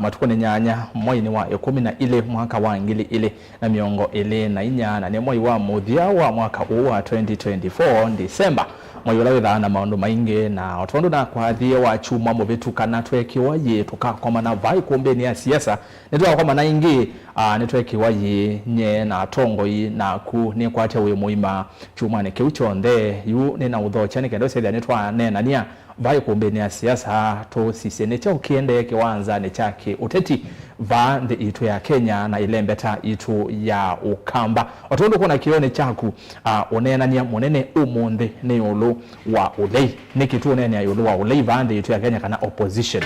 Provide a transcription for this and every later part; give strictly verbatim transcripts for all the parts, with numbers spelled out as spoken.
matukũ nĩ nyanya, mweinĩ wa ĩkũmi na ilĩ, mwaka wa ngili ilĩ na mĩongo ĩlĩ na inya, na nĩ mwei wa mũthya wa mwaka ũũ wa twenty twenty-four, December, mwei ũla wĩthaa na maũndũ maingĩ. Na o tondũ nakwathie wa kyumwa mũvĩtu kana twekiwa yĩ tũkakomana vaa ikumbĩnĩ ya siasa, nĩtwakomana ĩngĩ, ah, nĩtwekiwa yĩ nye na atongoi, naku nĩkwatya wĩ mũima kyumwanĩ kĩu kyonthe. Yu nĩnaũthokya nĩ kenda ũsethĩa nĩtwaneenania vaa ikumbĩnĩ ya siasa, tũsisye nĩ kyaũ kĩendee kĩwanzanĩ kya kĩ-ũteti vaa nthĩ itũ ya Kenya na ĩlembeta itũ ya Ũkamba. O tondũ kwona kĩonĩ kyaku, ah, ũneenany'a mũnene ũmũnthĩ nĩ ĩũlũ wa ũlei. Nĩkĩ tũũneenea ĩũlũ wa ũlei vaa nthĩ itũ ya Kenya, kana opposition?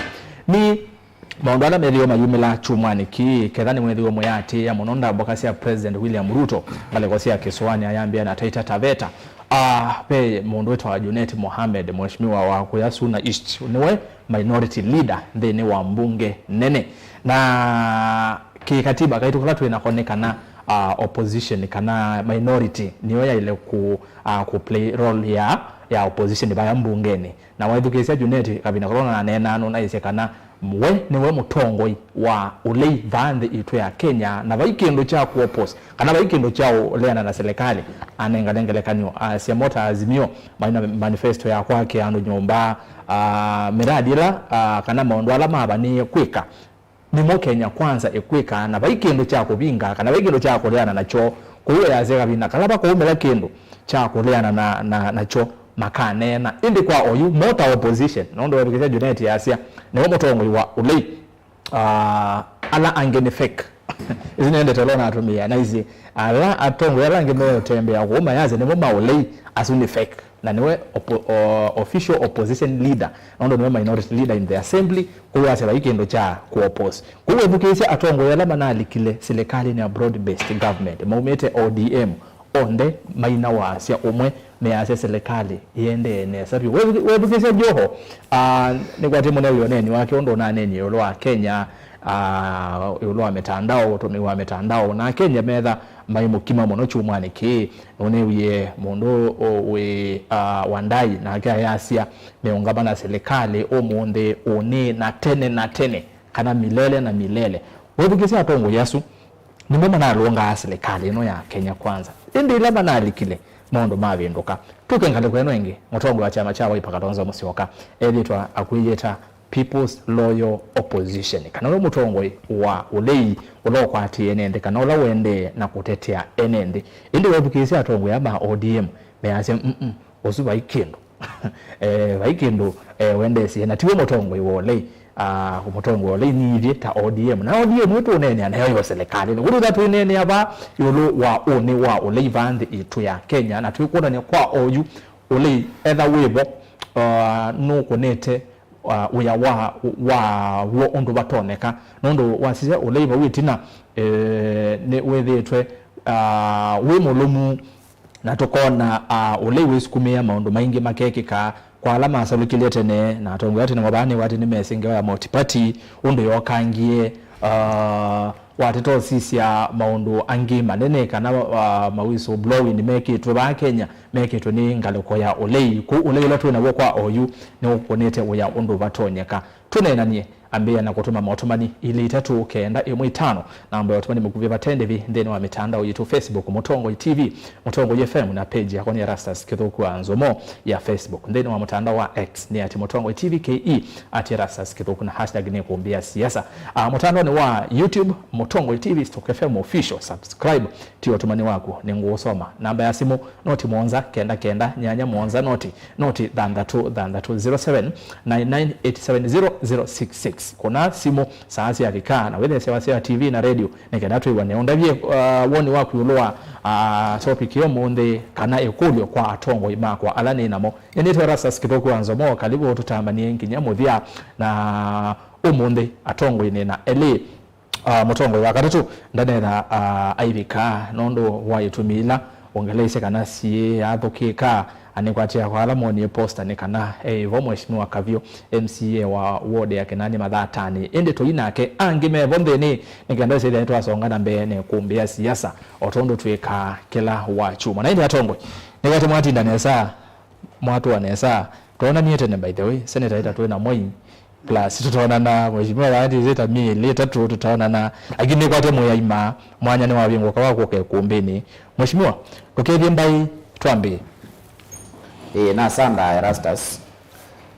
Nĩ maũndũ ala methĩwe mayumĩla kyumwanĩ kĩĩ, ketha nĩwethĩwe mũyatĩĩa mũno ndambũka sya President William Ruto, ngalĩko sya kĩsũanĩ ayambĩa na Taita Taveta. Ah, ve mũndũ wĩtawa Junet Mohamed, mheshimiwa wa kũya Suna East, nĩwe minority leader nthĩnĩ wa mbunge nene. Na kĩkatiba kaitũ kala twĩ nako nĩ kana, ah, opposition kana minority nĩyo yaĩle ku, ah, ku play role ya, ya opposition vaya mbungenĩ. Na waĩthukĩĩsya Junet kavinda kala naneenaa, nũnaisye kana we nĩwe mũtongoi wa ũlei vaa nthĩ itũ ya Kenya, na vai kĩndũ kya kũ-oppose, kana vai kĩndũ kya ũleana na silikalĩ. Anengane ngelekany'o, asya mo ta Azimio, maina manifesto ya kwakĩa andũ nyũmba, ah, miradi ĩla, ah, kana maũndũ ala mavanĩĩe kwĩka, nĩmo Kenya Kwanza ĩkwĩka, na vai kĩndũ kya kũvinga, kana vai kĩndũ kya kũleana nakyo. Kwoou yasya kavinda kala vakoumĩla kĩndũ kya kũleana na, na, nakyo, makaneena. Ĩndĩ kwa oyu, mo ta opposition, nũndũ wethukĩĩsya Junet yasya, nĩwe mũtongoi wa ũlei, ah, ala angĩ nĩ fake. Isu nĩendete ũla ũnatũmĩa, naisye, ala atongoi ala angĩ meũtembea kũu mayasya nĩmo ma ũlei, asu nĩ fake. Na nĩwe oppo-, o-, official opposition leader, nũndũ nĩwe minority leader in the assembly, kwoou asya vai kĩndũ kya kũ-oppose. Kwoou wethukĩĩsya atongoi ala manalikile silikalĩnĩ ya broad-based government, maumĩte O D M, onthe maina wasya ũmwe, measya silikalĩ ĩendee nesa vyũ. Wethu-, wethukĩĩsya Joho, ah, nĩkwatĩ mũno wĩ ũneeni wake ũndũ ũnaneenie ĩũlũ wa Kenya, ah, ĩũlũ wa mĩtandao, ũtũmĩi wa mĩtandao, na Akenya metha maĩ mũkima mũno kyumwanĩ kĩĩ. Nũneewie mũndũ ũ-, wĩ, ah, Wandai, nake ayasya meũngama na silikalĩ ũmũnthĩ, ũnĩ, na tene na tene, kana milele na milele. Wethukĩĩsya atongoi asu, nĩmo manalũngaa silikalĩ ĩno ya Kenya Kwanza. Ĩndĩ ĩla manalikile, maũndũ mavĩndũka. Tũke ngalĩko ĩno ĩngĩ, mũtongoi wa kyama kya Wiper Kalonzo Musyoka ethĩĩtwe akwĩyĩta People's Loyal Opposition, kana ũla mũtongoi wa ũlei ũla ũkwatĩĩe ene nthĩ, kana ũla ũendee na kũtetea ene nthĩ. Ĩndĩ wethukĩĩsya atongoi aa ma O D M measya, "Mm-mm, ũsu vai kĩndũ." Eh, vai kĩndũ, eh, wendeesie, na tiwe mũtongoi wa ũlei. Ah, mũtongoi wa ũlei nĩ ithyĩ ta O D M. Na O D M ĩtũneenea nayo yo silikalĩnĩ. Kwoou twĩtha twĩneenea vaa ĩũlũ wa ũnĩ wa ũlei vaa nthĩ itũ ya Kenya, na twĩkwonany'a kwa oyu ũlei etha wĩvo, ah, nũkũnĩte, ah, wĩa wa, wa w'o ũndũ vatonyeka. Nũndũ wasisya ũlei vau ĩtina, eh, nĩ wĩthĩĩtwe, ah, wĩ mũlũmu, na tũkona, ah, ũlei wĩsukumĩa maũndũ maingĩ makekĩka kwa ala masalukilye tene, na atongoi a tene mavaa nĩw'o atĩ nĩmesĩ ngewa ya multiparty, ũndũ yokangie, ah, wateta ũsisya maũndũ angĩ manene kana, ah, ma whistle blowing mekĩtwe vaa Kenya, mekĩtwe nĩ ngalĩko ya ũlei. Kũu ũlei ũla twĩ naw'o kwa oyu nĩũkũnĩte wĩa ũndũ vatonyeka. Tũneenanie, ambĩĩa na kũtũma motũmani ilĩ itatũ kenda ĩmwe itano, namba ya ũtũmani mũkuvĩ vate ndĩvi nthĩnĩ wa mĩtandao yitũ, Facebook Mũtongoi T V, Mũtongoi F M, na page yakwa nĩ Erastus Kĩthũku wa Nzomo ya Facebook. Nthĩnĩ wa mũtandao wa X nĩ at Mũtongoi T V K E, at Erastus Kĩthũku, na hashtag nĩ kũmbĩa siasa. Ah, mũtandaonĩ wa YouTube, Mũtongoi T V stroke F M Official, subscribe, ti ũtũmani waku nĩngũũsoma. Namba ya simũ, noti mũonza kenda kenda nyanya mũonza noti noti thanthatũ thanthatũ, zero seven nine nine eight seven zero zero six six. Kũna simũ saa syavika na wĩthesya wasya wa T V na radio nĩ kenda twĩw'ane. Ũndavye, uh, woni waku ĩũlũ wa, uh, topic ya ũmũnthĩ kana ĩkũlyo kwa atongoi makwa ala nĩ namo. Nĩnĩtwe Erastus Kĩthũku wa Nzomo, kalivu tũtambanie nginya mũthya. Na ũmũnthĩ atongoi nĩ na elĩ. Ah, mũtongoi wa katatũ ndanetha, ah, aivika nũndũ wa itumi ila wongeleisye kana syĩathũkĩka. Anĩkwatĩa kwa ala monie posta nĩ kana eĩvo Mheshimiwa Kavyũ, M C A wa ward ya Kenani Mathatani. Ĩndĩ tũi nake angĩ mevo nthĩnĩ nĩ kenda ĩsĩthĩa nĩtwasonga na mbee nĩ kũmbĩa siasa o tondũ twĩkaa kĩla wa kyumwa. Na ĩndĩ atongoi, nĩkwatĩ mwatinda nesa, mwatũa nesa. Twaonanie tene, by the way, Senator ĩtatũ ĩna mwai, Plus, tũtonana, Mheshimiwa, yaani, ĩta mĩeli ĩtatũ tũtonana. Lakini nĩkwatya mũyaima, mwanya nĩwavingũka wa kũka ĩkũmbĩnĩ. Mheshimiwa, ndũkethye mbai, twambĩe. Ĩĩ, nasa nda Erastus.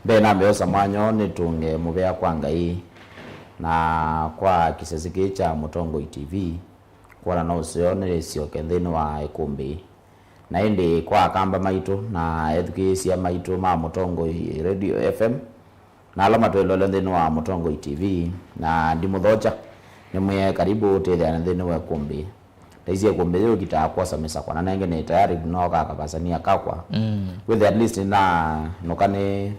Mbee nambĩe osa mwanya ũũ nĩtũnge mũvea kwa Ngai na kwa kĩsesi kĩĩ kya Mũtongoi T V, kwona no ũseo nĩsyoke nthĩnĩ wa ĩkũmbĩ. Na ĩndĩ kwa akamba maitũ na ethukĩĩsya maitũ ma Mũtongoi Radio F M, na ala matwĩlole nthĩnĩ wa Mũtongoi T V, na ndimũthokya, nĩmwĩe karibu tũĩthĩane nthĩnĩ wa ĩkũmbĩ. Ndaisye ĩkũmbĩ yĩu kĩtaa kwosa mĩsakwa, na nenge nĩ tayari no ka kavasania kakwa. Mm. Wĩthĩa at least nĩnanũka nĩ,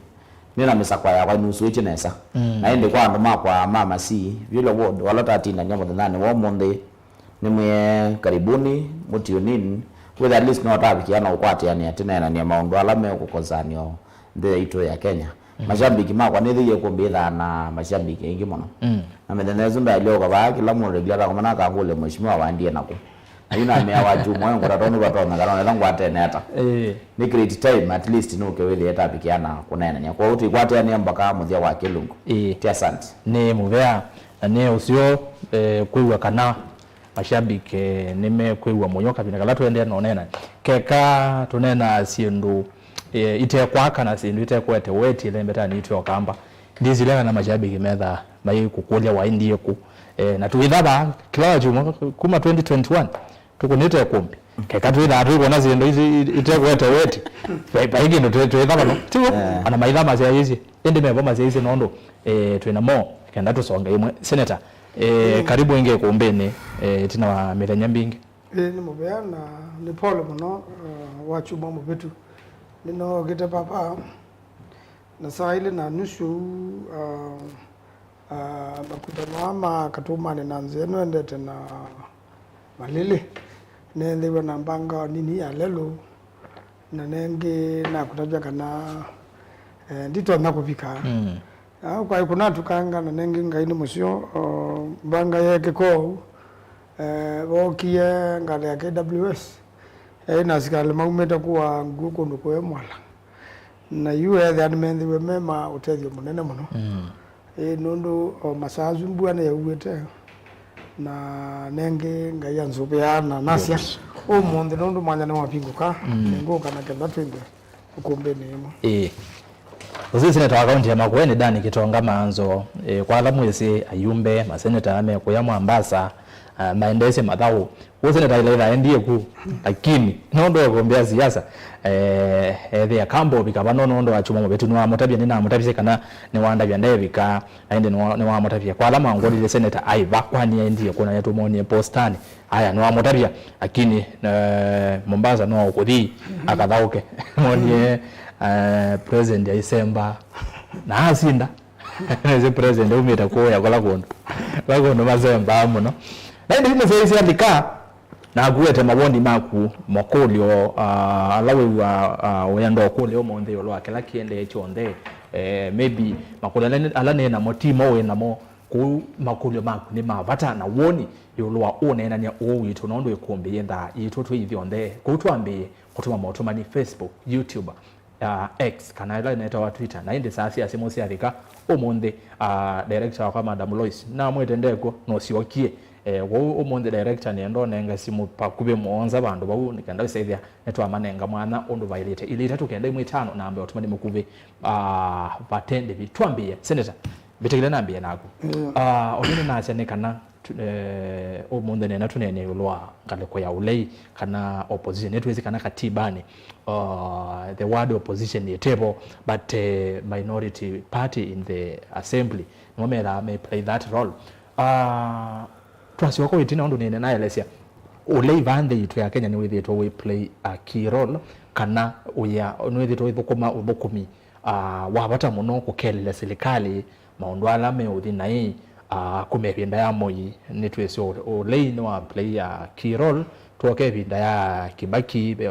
nĩ na mĩsakwa yakwa nusuĩtye nesa. Mm. Na ĩndĩ kwa andũ makwa ma Masii, Villa Ward, wala tatindania mũthenyanĩ wa ũmũnthĩ, nĩmwĩe karibuni, mũtiũnini. Wĩthĩa at least no tavikia na ũkwatĩanĩa tũneenanĩa maũndũ ala mekũkonzania nthĩ yaitũ ya Kenya. Mhm. Mashabiki makwa, nĩthĩie kũmbĩthaa na mashabiki aingĩ mũno. Mm. Na mĩthenya ĩsu ndaĩlyoka vaa, kĩla mũndũ kĩla takũmana akangũlya mheshimiwa waendie naku. Na yu namea wa chuma ũyũ ngũta tondũ vatonyeka, no nĩla ngwatene ata. Ĩĩ. Nĩ great time, at least nũke wĩthĩe tapikia na kũneenania. Kwoou tũikwatĩanĩa mbaka mũthya wa kĩlungu. Ĩĩ. Ti asante. Nĩ mũvea, na nĩ ũseo, eh, kwĩw'a kana mashabiki, eh, nĩmekwĩw'a mũyo kavinda kala tũendee na ũneena. Keka tũneenaa syĩndũ, eh, itekwaka na syĩndũ itekwete weti ĩlembetanĩ itũ ya Ũkamba. Ndĩsilya kana mashabiki methaa maikũkũlya waendie kũ. Eh, na tũithaa kĩla wa kyumwa kuma twenty twenty-one, tũkũnĩte ĩkũmbĩ. Keka twĩthaa tũikwona syĩndũ ite-, ite-, itekwete weti. Vai, vai kĩndũ twĩ-, twĩthaa vano. Tiw'o? Eh. Ana maithaa masyaĩĩsye. Ĩndĩ mevo masyaĩĩsye nũndũ, eh, twĩ namo, kenda tũsonge ĩmwe. Senator, eh, mm, karibu ĩngĩ ĩkũmbĩnĩ, eh, ĩtina wa mĩthenya mbingĩ. Ĩĩ, nĩ mũvea na nĩ pole mũno, uh, wa kyumwa mũvĩtu. Nĩnookĩte papa na saa ilĩ na nusu, uh, uh, makutano aa ma Katũmanĩ na nzĩa ĩno endete na Malĩlĩ. Neethĩiwe na mbanga nini ya lelũ, na nengĩ nakũtavya kana, eh, nditonya kũvika. Mm. Ah, kwaĩ kũnatukanga na nengĩ Ngai nĩ mũseo, o, mbanga yeekĩka ũu, eh, vookie ngalĩ ya K W S, yaĩ na asikalĩ maumĩte kũaa ngũũ kũndũ kũĩ Mwala. Na yu eethĩa nĩmethĩiwe me ma ũtethyo mũnene mũno. Mm. Ĩ, nũndũ o masaa asu mbua nĩyauĩte, na nengĩ Ngai anzũvĩaa na nasya, yes, ũmũnthĩ nũndũ mwanya nĩwavingũka, mm, nĩngũka na ketha twĩthwe ũkũmbĩnĩ ĩmwe. Ĩĩ. Ũsĩ seneta wa kaunti ya Makueni, Dan Kitonga Maanzo, eh, kwa ala mwĩsĩ, ayumbe, maseneta mekũya Mombasa, ah, maendeesye mathaũ. Ũũ seneta ila ĩthaendie ku, lakini nũndũ wa kũmbĩa siasa, eh, ethĩa kamba ũvika vano nũndũ wa kyumwa mũvĩtu nĩwamũtavya, nĩnamũtavisye kana nĩwandavya ndevika, na ĩndĩ nĩwa-, nĩwamũtavya. Kwa ala mangũlilye seneta aĩ va, kwani aendie kũ na nĩtũmwonie postanĩ? Aya, nĩwamũtavya, lakini, eh, Mombasa no ũkũthi, mhm, akathaũke. Monie, eh, president aisemba, na asinda. Nĩsĩ president aumĩte kũũya kũla kũndũ. Kũla kũndũ masembaa mũno. Na ĩndĩ yu mũsyaĩĩsya alika, nakuete mawoni maku, makũlyo, ah, ala wĩw'a, ah, ũyenda ũkũlya ũmũnthĩ ĩũlũ wa kĩla kĩendee kyonthe. Eh, maybe makũlyo ala, ala nĩ namo, ti mo wĩ namo. Kũu makũlyo maku nĩ ma vata na woni ĩũlũ wa ũneenany'a ũũ witũ, nũndũ ĩkũmbĩ yĩendaa yitũ twĩ ithyonthe. Kũu twambĩĩe kũtũma motũmani Facebook, YouTube, ah, X, kana ĩla ĩnetawa Twitter, na ĩndĩ saa sya simũ syavika ũmũnthĩ, ah, director wakwa, Madam Lois, namwĩte ndekw'o, nũsyokie. Eh, kwoou ũmũnthĩ director nĩenda ũnenga simũ vakuvĩ mũonza vandũ vau, nĩ kenda ũsethĩa nĩtwamanenga mwanya ũndũ vaĩlĩte. Ilĩ itatũ kenda ĩmwe ĩtano, namba ya ũtũmani mũkuvĩ, ah, vate ndĩvi. Twambĩĩe, Senator, mbĩtĩkĩle nambĩĩe naku. Mm. Ah, ũndũ nĩnasya nĩ kana tu-, eh, ũmũnthĩ nĩenda tũneene ĩũlũ wa ngalĩko ya ũlei kana opposition. Nĩtwĩsĩ kana katibanĩ, uh, the word opposition ĩtevo, but, eh, minority party in the assembly nĩmo methaa may play that role. Uh, twasyoka ĩtina ũndũ nĩne naelesya, ũlei vaa nthĩ yitũ ya Kenya nĩwĩthĩĩtwe wĩ play a key role, kana ũya nĩwĩthĩĩtwe wĩthũkũma ũthũkũmi, uh, wa vata mũno kũkelelya silikalĩ maũndũ ala meũthi naĩ, ah, kuma ĩvinda ya Moi, nĩtwĩsĩ ũ-, ũlei nĩwa play a key role. Twoka ĩvinda ya Kibaki, eh,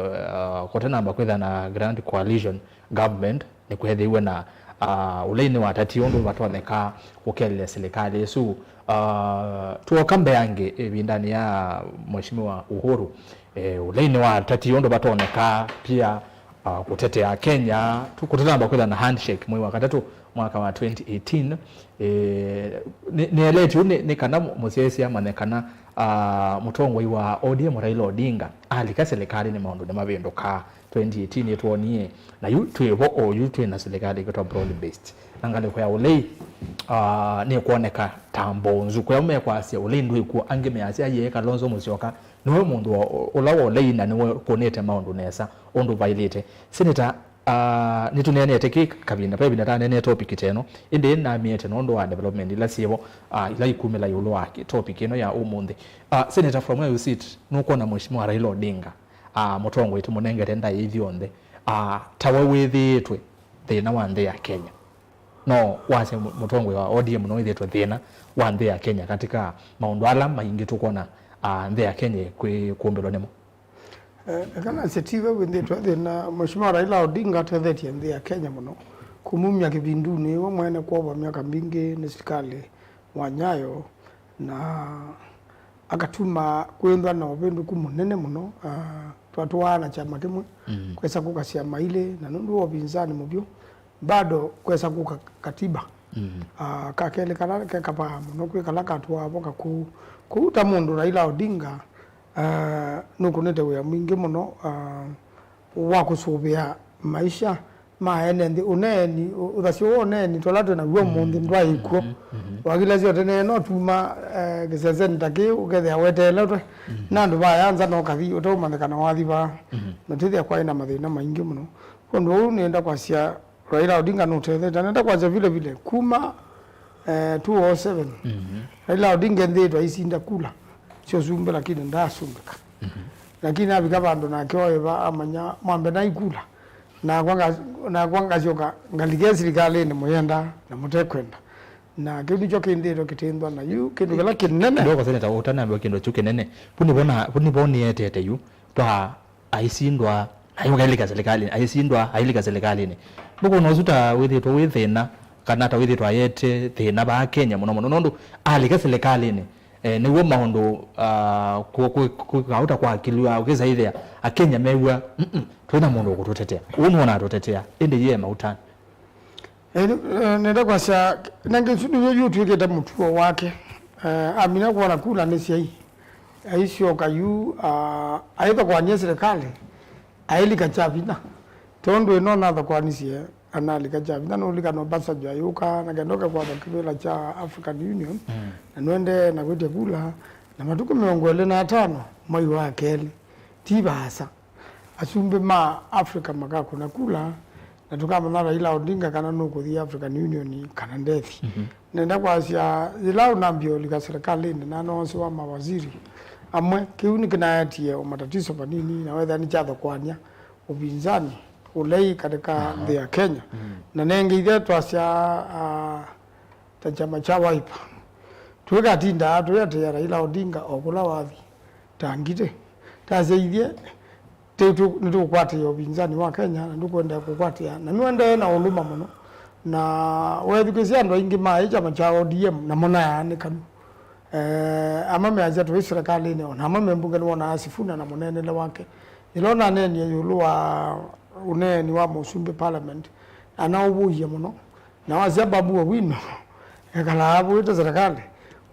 kũtanamba kwĩtha na Grand Coalition Government, nĩkwethĩiwe na, ah, ũlei nĩwatatie ũndũ vatonyeka kũkelelya silikalĩ ĩsu. Ah, twoka mbeange ĩvindanĩ ya Mheshimiwa Uhuru, eh, ũlei nĩwatatie ũndũ vatonyeka pia, ah, kũtetea Kenya, tu-, kũtanamba kwĩtha na handshake mwei wa katatũ, mwaka wa twenty eighteen, eh, nĩ- nĩeleetye ũu nĩ nĩ kana mũsyaĩĩsya amanye kana, ah, mũtongoi wa O D M Raila Odinga alika silikalĩnĩ maũndũ nĩmavĩndũkaa. Twenty eighteen nĩtwonie, na yu twĩ vo oyu twĩ na silikalĩ ĩkwĩtwa broad based. Na ngalĩko ya ũlei, ah, nĩkwoneka ta mbonzu. Kũya mekwasya ũlei ndwĩkw'o, angĩ measya, "Yee, Kalonzo Musyoka nĩwe mũndũ wa- ũla wa ũlei na nĩwe ũkũnĩte maũndũ nesa ũndũ vaĩlĩte." Senator, ah, nĩtũneenete kĩ kavinda, ve ĩvinda taneenee topic ta ĩno, ĩndĩ namĩete nũndũ wa development ila syĩvo, ah, ila ikumĩla ĩũlũ wa kĩ- topic ĩno ya ũmũnthĩ. Ah, Senator, from where you sit, nũkwona Mheshimiwa Raila Odinga, ah, mũtongoi tũmũnengete ndaĩa ithyonthe, ah, tawe wĩthĩĩtwe thĩna wa nthĩ ya Kenya? No wasye mũ- mũtongoi wa O D M no wĩthĩĩtwe thĩna wa nthĩ ya Kenya katika maũndũ ala maingĩ tũkwona, ah, nthĩ ya Kenya kwĩ- kũmbĩlwa nĩmo? Eh, eka nasye ti we wĩthĩĩtwe thĩna. Mheshimiwa Raila Odinga atethetye nthĩ ya Kenya mũno, kũmumya kĩvindunĩ we mwene kwovwa myaka mingĩ nĩ silikalĩ wa Nyayo, na akatuma kwĩthwa na ũvĩndũku mũnene mũno. Ah, twatũaa na kyama kĩmwe, mm, kwesa kũka syama ilĩ, na nũndũ wa ũvinzani mũvyũ, bado kwesa kũka katiba. Mm. Ah, ka kelĩ kala ke kavaa mũno kwĩ kala katũaa vo kakũũ. Kũu ta mũndũ Raila Odinga, ah, nũkũnĩte wĩa mwingĩ mũno, ah, wa kũsũvĩa maisha ma ene nthĩ. Ũneeni, ũ- ũthasyo wa ũneeni tũla twĩ naw'o ũmũnthĩ ndwaĩ kw'o. Mhm, mhm. Wakila syo tene no tuma, eh, kĩsesenĩ ta kĩĩ ũkethĩa weteeletwe, mhm, na andũ vaya nza no kathi ũteũmanyĩkana wathi vaa. Mhm. Na twĩthĩa kwaĩ na mathĩna maingĩ mũno. Kwondũ ũu nĩenda kwasya Raila Odinga nũtethete. Na nenda kwasya vile vile, kuma, eh, two oh seven, mhm, Raila Odinga ethĩĩtwe aisinda kula sya ũsumbĩ, lakini ndaasumbĩka. Mhm. Lakini avika vandũ nake oĩva amanya mwambe na ikula. Nakwa nga- nakwa ngasyoka ngalike silikalĩnĩ mũyenda na mũtekwenda. Na kĩu nĩkyo kĩndĩtwe kĩtĩnthwa na yu kĩndũ kĩla kĩnene. Kidogo, Senator, ũtanambĩwa kĩndũ kyu kĩnene. Vu nĩvo na- vu nĩvo nĩetete yu. Twa aisindwa, ayũka ailika silikalĩnĩ, aisindwa, ailika silikalĩnĩ. Ndũkona ũsu ta wĩthĩtwe wĩ thĩna, kana ta wĩthĩtwe ayete thĩna vaa Kenya mũno mũno, nũndũ alika silikalĩnĩ, eh, nĩw'o maũndũ, ah, kũ- kũ- kũ- kwĩka ũta kwakilw'a, ũkĩsaĩthĩa Akenya mew'a, "Mm-mm, twĩ na mũndũ ũkũtũtetea." Ũu nĩwona atũtetea, ĩndĩ yĩ e mautanĩ. Eh, nĩ- eh, nenda kwasya, na ngĩsu nĩw'o yu twĩkĩte mũtuo wake. Eh, amina kwona kula nĩ syai. Aisyoka yu, ah, aithokoany'a silikalĩ, ailika kya vinya. Tondũ ĩno nathokoanisye, analika kya vinya, nũlikana Obasanjo ayũka, na kenda ũke kwatha kĩvĩla kya African Union, mm, na nũendee na kwĩtya kula, na matukũ mĩongo ĩlĩ na atano mwai wa kelĩ, ti vaasa. Asumbĩ ma Africa makakũna kula, na tũkamanya Raila Odinga kana nũkũthi African Union kana ndethi. Mhm. Nenda kwasya, yĩla ũnambie ũlika silikalĩnĩ, nanoosiwa mawaziri amwe, kĩu nĩkĩnaetie o matatiso manini, na wethĩa nĩkyathokoany'a ũvinzani ũlei katika, aha, nthĩ ya Kenya. Mm. Na nengĩ ithe twasya, ah, ta kyama kya Wiper. Twĩkatindaa tũyatĩĩa Raila Odinga o kũla wathi ta ngitĩ. Tasya ithyĩ, tĩ- tũ- nĩtũkwatĩĩa ũvinzani wa Kenya, na ndũkwenda kũkwatĩa. Na nĩwendee na ũlũma mũno. Na wethukĩsya andũ aingĩ ma ĩ kyama kya O D M, namo nayaanĩkanu. Eh, amwe measya tũĩ silikalĩnĩ, o na amwe me mbunge nĩwonaa Sifuna na mũneenele wake. Yĩla ũnaneenie ĩũlũ wa ũneeni wa mũsumbĩ parliament, anaũvũie mũno. Na wasya Babu Owino ekalaa avũĩte serikali,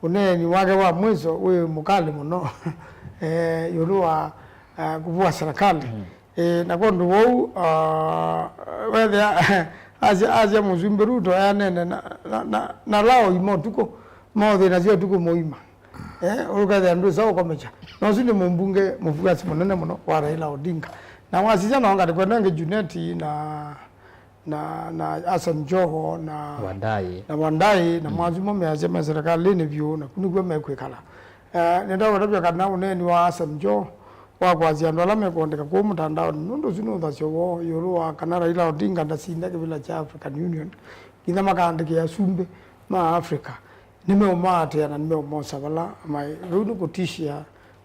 ũneeni wake wa mwiso wĩ mũkalĩ mũno, eh, ĩũlũ wa, eh, kũvũa serikali. Mm. Eh, na kwondũ wou, ah, wethĩa asya, asya Mũsumbĩ Ruto eanene na, na, na, na Lao imo ũtukũ, maũthĩna sya ũtukũ mũima. Eh, ũkethĩa ndwĩsa ũkomekya. Na ũsu nĩ mũmbunge mũvuasi mũnene mũno wa Raila Odinga. Na wasisya no ngalĩko ĩno ĩngĩ Junet na na, na Hassan Joho na Wandai, na Wandai, na, mm, mwasu mo measya me serikalinĩ vyũ, na ku nĩkw'o mekwĩkala. Eh, nĩndaũtavya kana ũneeni wa Hassan Joho wa kwasya andũ ala mekũandĩka kũu mũtandaonĩ, nũndũ ũsu nĩ ũthasyo woo ĩũlũ wa kana Raila Odinga ndasinda kĩvĩla kya African Union, nginya makaandĩkĩa asumbĩ ma Africa. Nĩmeũmaatĩĩa na nĩmeũmosa vala maĩ. Vau nĩ kũtishia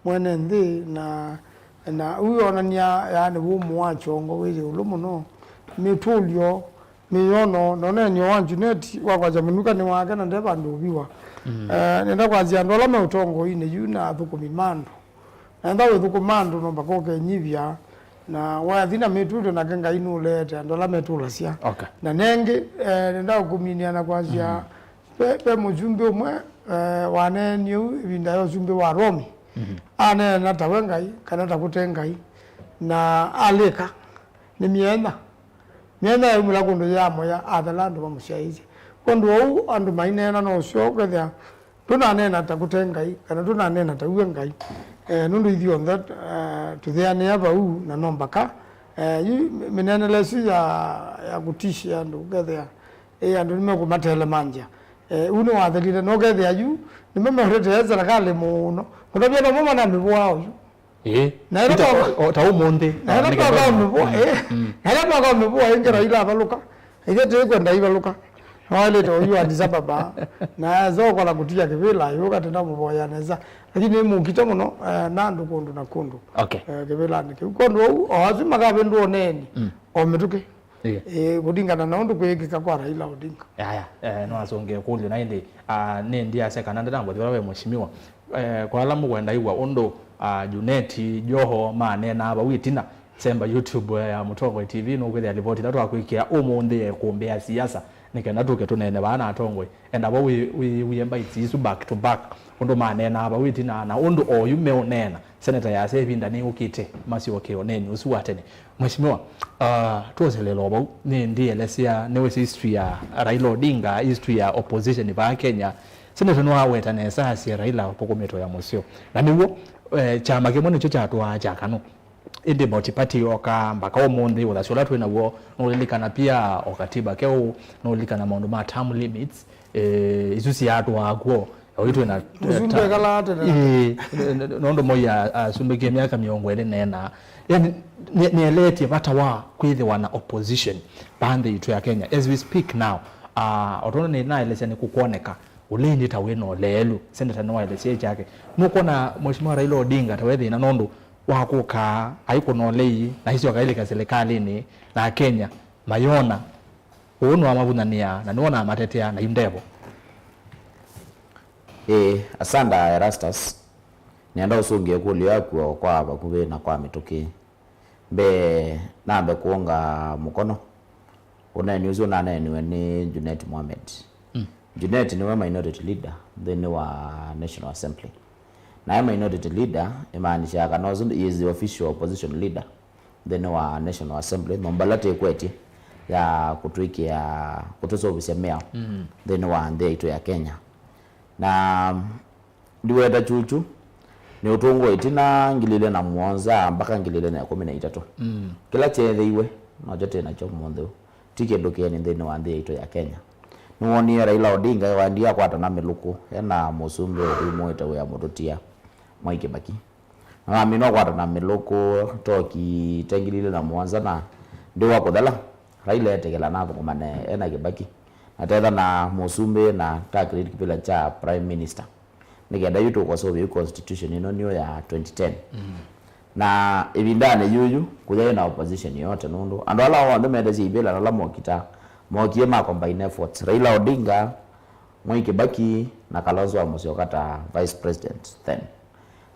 mwene nthĩ, na, na ũu wonany'a, yaani, wũmũ wa kyongo wĩ ĩũlũ mũno, mĩtũlyo, mĩyono, na ũneenyo wa Junet wa kwasya mũnukanĩ wake na nde vandũ ũviwa. Mm. Eh, nenda kwasya andũ ala me ũtongoinĩ yu na athũkũmi ma andũ. Na enda wĩthũkũma andũ no mpaka ũkenyivya, Na wathi na mĩtũĩto nake Ngai nũleete andũ ala metũlasya. Okay. Na nengĩ, eh, nenda kũminĩa na kwasya, ve, ve mũsumbĩ ũmwe, eh, waneenie ũu ĩvinda ya ũsumbĩ wa Romi. Mhm. Aneena tawe Ngai, kana takũte Ngai, na alĩka nĩ mĩena. Mĩena yaumĩla kũndũ yĩamoya, athela andũ mamũsyaĩĩsye. Kwondũ ũu andũ maineena no ũseo ũkethĩa tũnaneena ta kũte Ngai, kana tũnaneena ta w'e Ngai. Eh, nũndũ ithyonthe, eh, tũtheanĩa vau na no mbaka. Eh, yu mĩneenele ĩsu ya, ya kũtishia andũ, ũkethĩa, eh, andũ nĩmekũmatelemanzya. Eh, ũu nĩwathelile, na ũkethĩa yu nĩmameũtetee serikali mũno. Kũtavya vamwe manamĩvũaa oyu. Ĩĩ. Na ĩla Ita- twa- o- o- ta ũmũnthĩ, na ah, ĩla nĩ twaka kĩndũ- ũmĩvũa, Mm, ĩĩ. Mm. Na ĩla twaka ũmĩvũa ĩngĩ Raila avalũka. Ithe tĩkwenda ivalũka. Waĩlĩte ũyu Addis Ababa. Na eza ũkola kũtia kĩvĩla, yu katenda mũvoya nesa. Lakini nĩ mũkite mũno, eh, na andũ kũndũ na kũndũ. Okay. Eh, kĩvĩlanĩ kĩu. Kwondũ ũu, o asu makavĩndũa ũneeni, Mm. o mĩtũkĩ. Yeah. Eh, kũlingana na ũndũ kwĩkĩka kwa Raila Odinga. Aya, eh, no asonge kũlyo na ĩndĩ, ah, nĩ ndiasya kana ndĩnambothi vala we mheshimiwa. Eh, kwa ala mũkwenda iw'a ũndũ, ah, Junet Joho maneenaa vau ĩtina, semba YouTube, eh, ya Mũtongoi T V nũkwĩthĩa livoti ila twakwĩkĩa ũmũnthĩ ya ĩkũmbĩ ya siasa, nĩ kenda tũke tũneene vaa na atongoi. Enda vau wĩ-, wĩw'ĩe mbaitsi isu back to back, ũndũ maneenaa vau ĩtina, na ũndũ oyu meũneena, seneta yasya ĩvinda nĩyũkĩte masyoke ũneeni ũsu wa tene. Mheshimiwa, ah, twoselele o vau, nĩ ndielesya, nĩwĩsĩ history ya Raila Odinga, history ya opposition vaa Kenya. Seneta nĩwaweta nesa asya Raila ũthũkũmĩtwe ya mũseo. Na nĩw'o, eh, kyama kĩmwe nĩkyo kyatũaa kya KANU. Ĩndĩ multi-party yoka mbaka ũmũnthĩ, ũthasyo ũla twĩ naw'o, nũlilikana pia o katiba keũ, nũlilikana maũndũ ma term limits, eh, isu siatũaa kw'o, oyu twĩ na, Mũsumbĩ eh, ta- ekalaa tene. Ĩĩ, n-, n-, nũndũ Moi a- asumbĩkie myaka mĩongo ĩlĩ nena. Yani, nĩ- nĩeleetye vata wa kwĩthĩwa na opposition vaa nthĩ yitũ ya Kenya. As we speak now, ah, o tondũ nĩnaelesya nĩ kũkwoneka, ũlĩndĩ ta wĩ na ũleelu, seneta nĩwaelesya kyake. Nũkwona Mheshimiwa Raila Odinga ta we thĩna nũndũ wa kũka aikũna ũlei na isyoka ilika silikalĩnĩ na Akenya mayona ũũ nĩwamavunyanĩaa na nĩwonaa matetea na yu ndevo. Ĩĩ, asanda Erastus. Nĩenda ũsũngĩe ĩkũlyo yaku o kwa vakuvĩ na kwa mĩtũkĩ. Mbee, nambe kũũnga mũkono ũneeni ũsu ũnaneeniwe nĩ Junet Mohamed. Mm. Junet nĩwe minority leader nthĩnĩ wa National Assembly. Na e minority leader ĩmaanishaa kana ũsu is the official opposition leader nthĩnĩ wa National Assembly, nyũmba ĩla twĩkwetye ya kũtwĩkĩa, kũtũseũvĩsya mĩao Mm. nthĩnĩ wa nthĩ yaitũ ya Kenya. Na ndiweta kyukyu, nĩ ũtũngũe ĩtina ngili ilĩ na mũonza mpaka ngili ilĩ na ĩkũmi na itatũ. Mm. Kĩla kyeethĩiwe, nokyo twĩ nakyo ũmũnthĩ ũũ. Ti kĩndũ kĩeni nthĩnĩ wa nthĩ yaitũ ya Kenya. Nĩwonie Raila Odinga waendie akwata na mĩlũkũ, e na mũsumbĩ ũthũmũĩte wĩa mũtũtia, Mwai Kĩbaki. Na wamina ũkwata na mĩlũkũ, toki ta ngili ilĩ na mũonza na ndĩ wa kũthela, Raila etĩkĩla nathũkũmane e na Kĩbaki, na tetha na mũsumbĩ na ta create kĩvĩla kya prime minister. Nĩ kenda yu tũkosa ũvĩu constitution ĩno nĩyo ya twenty ten. Mm. Na ĩvindanĩ yuyu, kũyaĩ na opposition yote nũndũ andũ ala onthe metesye ivĩla na ala mokita, mokie ma combine efforts. Raila Odinga, Mwai Kĩbaki, na Kalonzo wa Musyoka ta vice president then.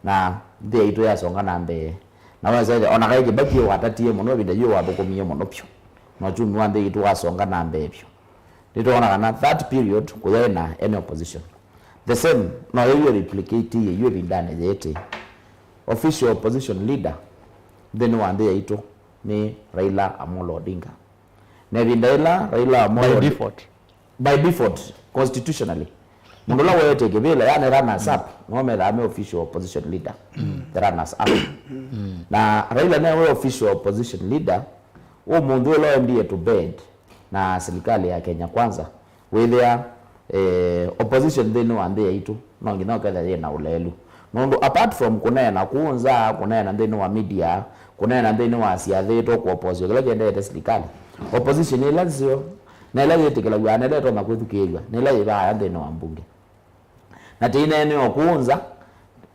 Na nthĩ yaitũ yasonga na mbee. Na wesa ĩthĩa, ona kaĩ Kĩbaki watatie mũno, ĩvinda yu wathũkũmie mũno vyũ. Na ũkyumi wa nthĩ yaitũ wasonga na mbee vyũ. Nĩtwoona kana that period kũyaĩ na any opposition. The same, no yĩu replicate yu ĩvindanĩ yĩĩ. Official opposition leader nthĩnĩ wa nthĩ yaitũ nĩ Raila Amolo Odinga. Na ĩvinda ĩla Raila Amolo By Odi- default. By default, constitutionally. Mũndũ ũla woete kĩvĩla, yani runners up, no methaa me official opposition leader. The runners up. Na Raila nĩwe official opposition leader, ũmũnthĩ ũla waendie to bed na serikali ya Kenya Kwanza, wĩthĩa, eh, opposition nthĩnĩ wa nthĩ yaitũ, no nginya ũkethĩa yĩ na ũleelu. Nũndũ apart from kũneena kũũ nza, kũneena nthĩnĩ wa media, kũneena nthĩnĩ wa syathĩ, to kũoposya kĩla kĩendete silikalĩ. Opposition ĩla nzeo, na ĩla yĩtĩkĩlaw'a, na ĩla ĩtonya kwĩthukĩĩw'a, nĩ ĩla yĩ vaya nthĩnĩ wa mbunge. Na tĩineenea o kũũ nza,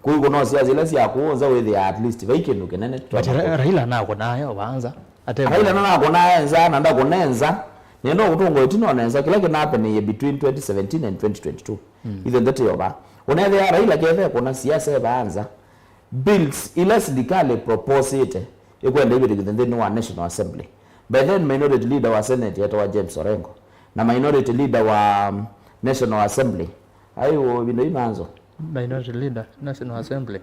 kũu kũno siasa ila sya kũũ nza wĩthĩa at least vai kĩndũ kĩnene But Ra- Raila nakũnaa yo vanza. Ate Raila nanakũnaa nza, na ndakũnee nza. Nĩenda ũkũtũnga ũtino nesa kĩla kĩnapenĩie between twenty seventeen and twenty twenty-two. Ithe ndeto yo va. Ũnethĩa Raila kethe kũna siasa e vanza. Bills ila silikalĩ proposĩte ĩkwenda ĩvĩtũkĩthw'e nthĩnĩ wa National Assembly. By then, minority leader wa Senate etawa James Orengo, na minority leader wa, um, National Assembly, ai, o, ĩvinda yu manzo. Minority leader, National Assembly.